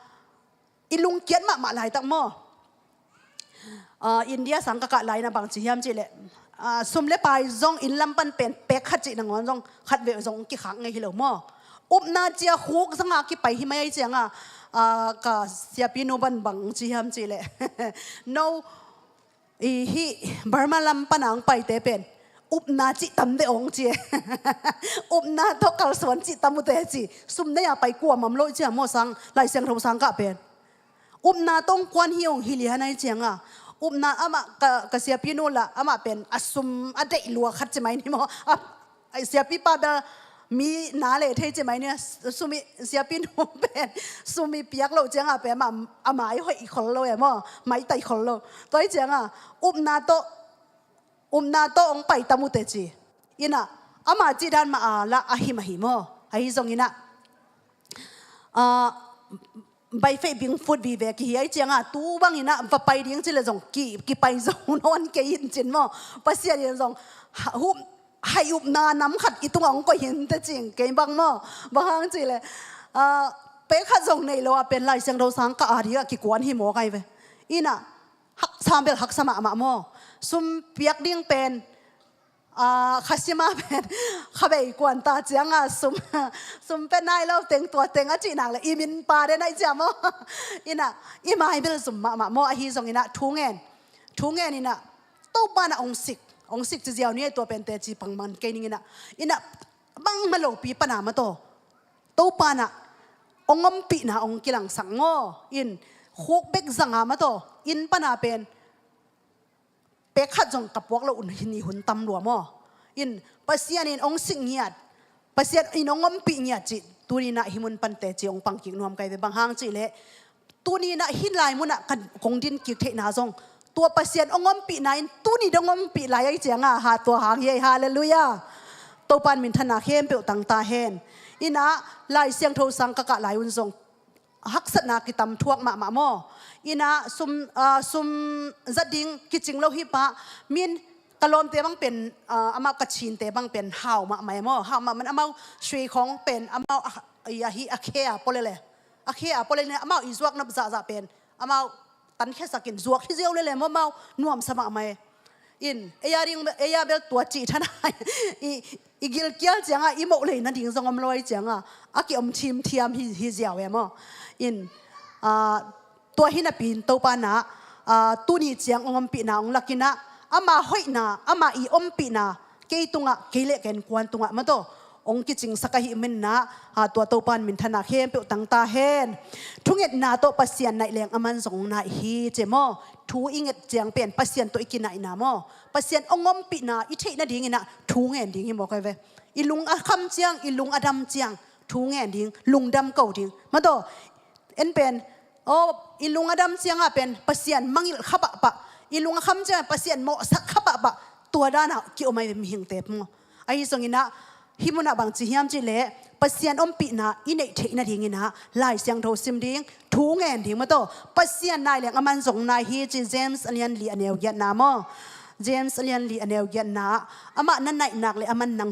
i lungkiat mahmah laitak maw. Ah, India sang ka kah lai in ah bangci hiam cih leh, ah, sum leh pai zong inn lam pan pen pek khat cih nangawn zong khat vei zong kikhak ngei hi lo maw. Upna ci a khuk zanga kipai hi mai ahih ciangah, ah, ka siapinu bang bangci hiam cih leh, no, i hih Burma lam pan a hong paite pen upna cih tam de ong ci e. Upna tawh kalsuan cih tam uh teci. Sum nei a pai kuamah om lo ci a maw sang, Lai Siangtho sang kah pen. Upna tawh hong kuan hi ong hi lian ahih ciangah. Upna amah ka, ka siapinu lah amah pen a sum a deih lua khat ci mai ni maw. A, a siapipa bel mi na leh thei ci mai ni a, sum i, siapinu pen sum i piak loh ciangah pen amah, a mai hoih khol lo e maw, maitai khol lo. Tua ahih ciangah upna tawh, upna tawh hong pai tam uh teci. In ah ama cih dan mah a lah a hi mah hi maw. Ahi zongin ah, ah, baifeih bingfut vive kihi ahih ciangah tu bangin ah va pai ding ci leh zong ki, kipai zo nawn kei in cin maw. Pasian in zong ha, hup, hai upna nam khat i tungah hong koih hi inteh cing kei bang maw. Bang hang cih leh, ah, pek khat zong nei lo a pen Lai Siangtho sang kah a dingah kikuan hi mawk ahi ve. In ah haksa bel haksa mahmah maw. Sum piak ding pen, ah, kha sim a pen kha bei kuan ta ciangah sum, sum pia nai lo teng tua teng a cih nak leh i min pa den ahih ciang maw. In ah i mai bel zum mahmah maw. Ahi zongin ah thu ngen, thu ngen in ah Topa in ah hong sik, hong sik ci ziau ni e. Tua pen teci pang man kei ning in ah, in ah bangmah lopi pan a maw taw, Topa in ah hong ompihna hong kilangsak maw. In khuk bek zanga maw taw, inn pan a pen pek khat zong ka puak loh hun hi ni hun tam lua maw. In Pasian in hong sik ngiat, Pasian in hong ompih ngiat cih tuni in ah hih mun pan teci hong pang kik nuam ka hi ve. Bang hang cih leh tuni in ah hih lai mun ah kan kong din kik theihna zong tua Pasian hong ompihna in tuni dong hong ompih lai ahih ciangah ha tua hang hi. Halleluiah. Topa in minthanna khempeuh tang ta hen. In ah Lai Siangtho sang ka kah lai un zong haksatna kitam thuak mahmah maw. In ah sum, ah, sum zat ding kicing lo hi pah, min Ka lawmte bang pen, ah, amau ka chinte bang pen hau mahmah e maw. Hau mahmah in amau sui khawng pen amau a, a, ahi a khe a pua lele. A khe a pua lele in amau i zuak nop zahzah pen amau tankhiasak in zuak hi ziau lele maw, amau nuamsa mahmah e. In, ei a ding, ei a bel tua cih than a, i, i gilkial ciangah i moh lei nading zong om lo ahih ciangah a kiom thimthiam hi, hi ziau e maw. In, ah, tua hi napi in Topa in ah, ah, tuni ciang hong ompihna hong lak in ah, ama hoihna, ama i ompihna kei tungah, kei le ka innkuan tungah maw taw hong kicingsak ahih manin ah, ah, tua Topa in minthanna khempeuh tang ta hen. Thungetna tawh Pasian naih leng aman zong hong naih hi ci maw. Thu i nget ciang pen Pasian tawh i kinaihna maw, Pasian hong ompihna i theih nadingin ah thu ngen ding hi maw, koi ve. I lung a kham ciang, i lung a dam ciang thu ngen ding, lungdam ko ding maw taw. En pen, aw, i lung a dam ciangah pen Pasian mangngilh kha pahpah, i lung a kham ciangah Pasian mawhsak kha pahpah, tua danah kiom ahi ve mihingte maw. Ahi zongin ah hih munah bang ci hiam cih leh Pasian ompihna i neih theih nadingin ah Lai Siangtho sim ding, thu ngen ding maw taw. Pasian naih leng aman zong naih hi ci James a lian li a neu giatna maw. James a lian li a neu giatna ah, amah na naih nak leh aman nang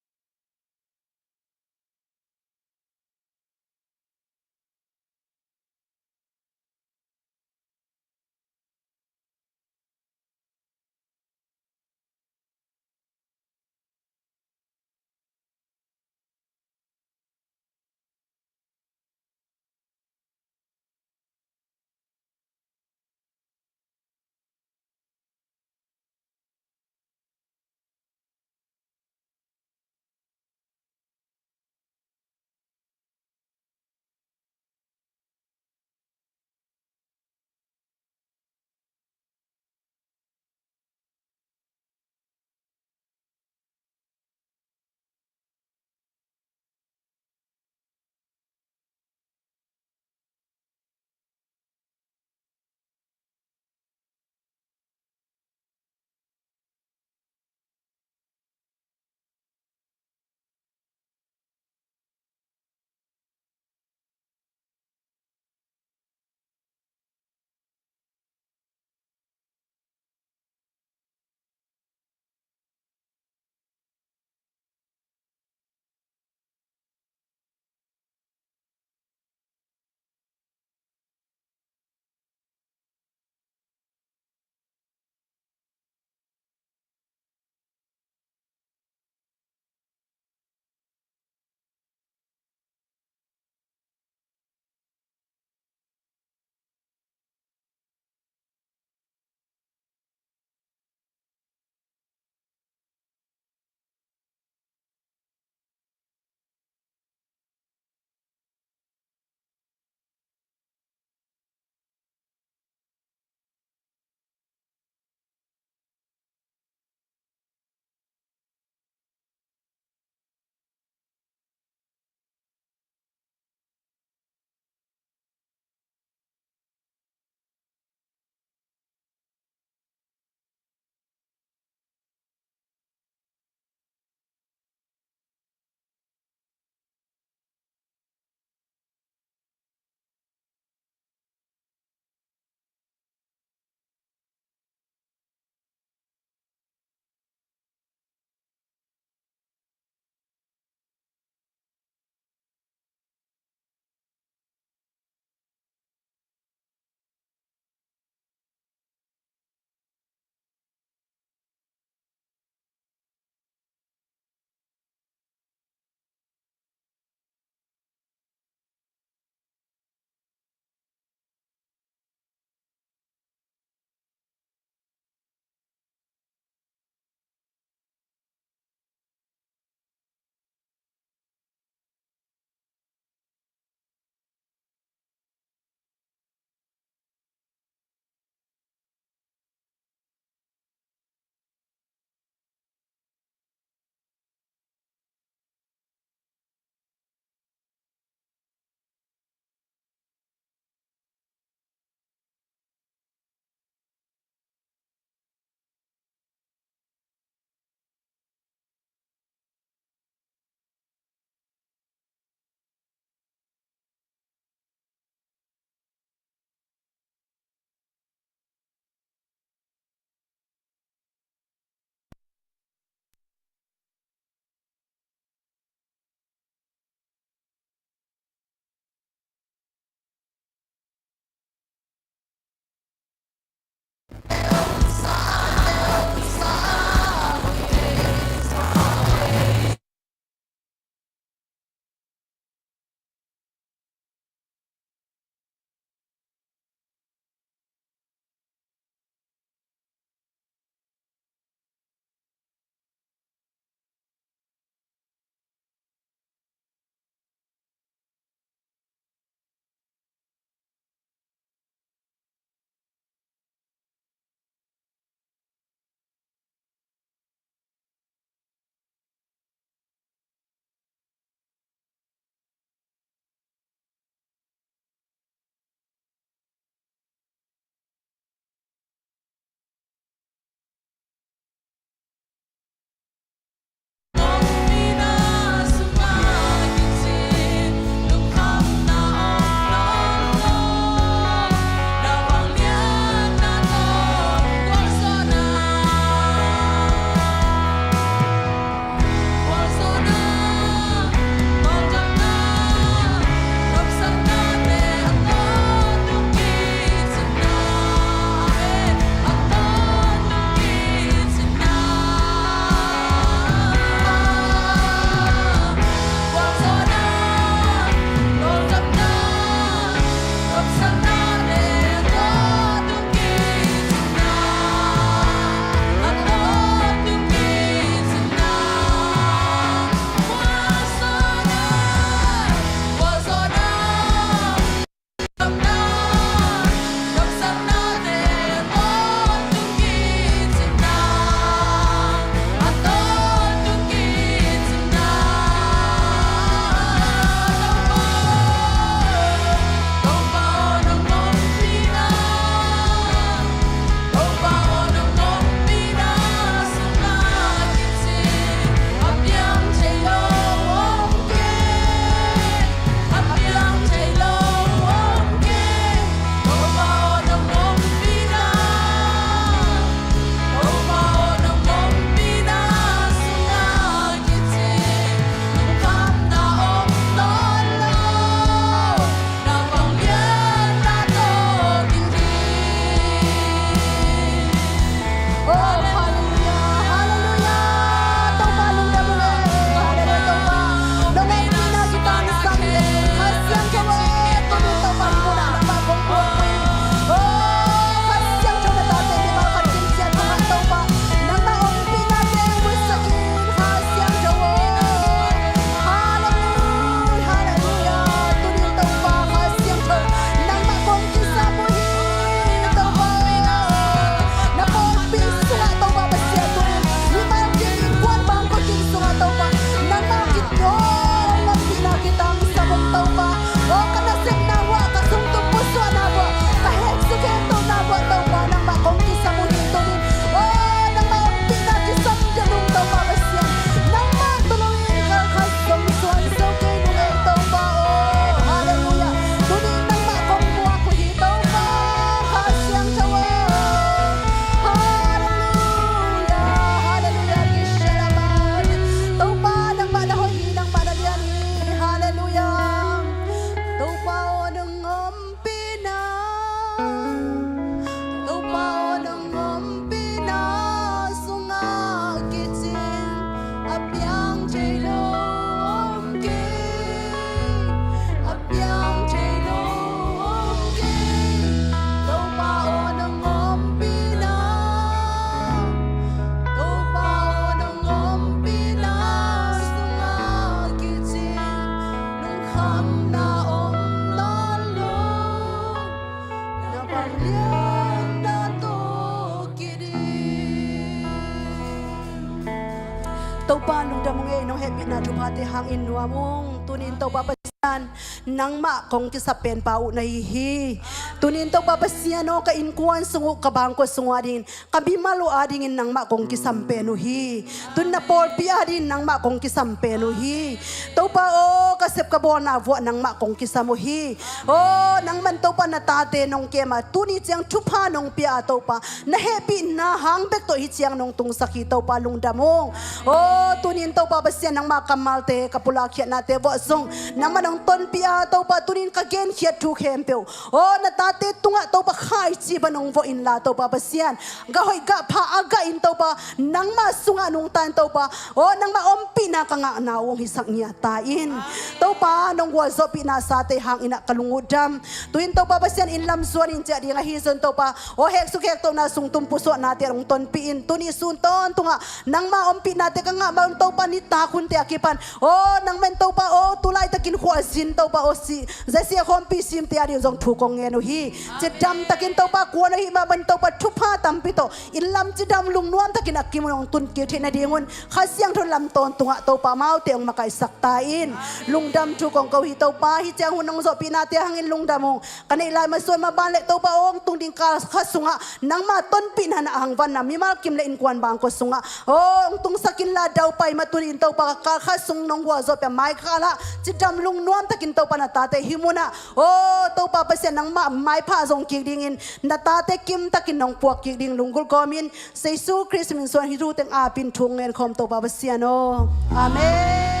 Topa lungdam ung ei, nong hehpihna thuphate hangin nuam ung. Tunin Topa Pasian, nangmah kong kisap penpa uh na hi hi. Tunin Topa Pasian aw, ka innkuan sung uh, ka bangkua sung uh adingin, ka mimal uh adingin nangmah kong kisam pen uh hi. Tun na pawlpi adingin nangmah kong kisam pen uh hi. Topa aw, ka sep ka bawlna vuah nangmah kong kisam uh hi. Aw, nangman Topa na tate nong kem a, tuni ciang thupha nong pia a Topa, na hehpihna hang bek tawh hih ciang nong tungsak hi Topa, lungdam ung. Aw, tunin Topa Pasian nangmah kammalte, ka pulak khiatnate vuah zong nangmah nong tonpih a Topa, tunin ka genkhiat thu khempeuh, aw, na tate tungah Topa khaici bang nong vuah inla Topa Pasian, gah hoih gah pha a gah in Topa, nangmah sungah nungta in Topa, aw, nangmah ompihna ka ngahna uh hong hisak ngiat ta in. Topa nong gualzawhpihna sate hangin ah ka lung uh dam. Tuin Topa Pasian, inn lam zuan in ciah ding ahi zong Topa, aw, heksuk hektohna sung tum pusuahnate hong tonpih in, tuni sun tawntungah nangmah ompihnate ka ngah mah un Topa, nitak hunte a kipan, aw, nangmah in Topa, aw, tu laitakin khua a zin Topa, aw, si, zesia khawmpi simte ading zong thu kong ngen uh hi. Cidam takin Topa kuan uh hih mah bangin Topa thupha tampi tawh inn lam cidam lungnuam takin a kim un hong tun kik theih nadingun Kha Siangtho lam tawntungah Topa amaute hong makaihsak ta in. Lungdam thu kong ko hi Topa, hih ciang hun nong zawhpihnate hangin lungdam ung. Ka neih lai masuan maban le Topa aw, hong tung ding kal khat sungah nangmah tonpihna na hangvanna mimal kim le innkuan bangkua sungah, aw, hong tungsak inla daupai mah tunin Topa kal khat sung nong gualzawhpih a mai kal ah cidam lungnuam takin Topa na tate hih munah, aw, Topa Pasian nangmah maipha zong kik dingin na tate kim takin nong puak kik ding lunggulh kawmin Jesu Khrist min suang hih thu teng apin thu ngen khawm Topa Pasian aw. Amen.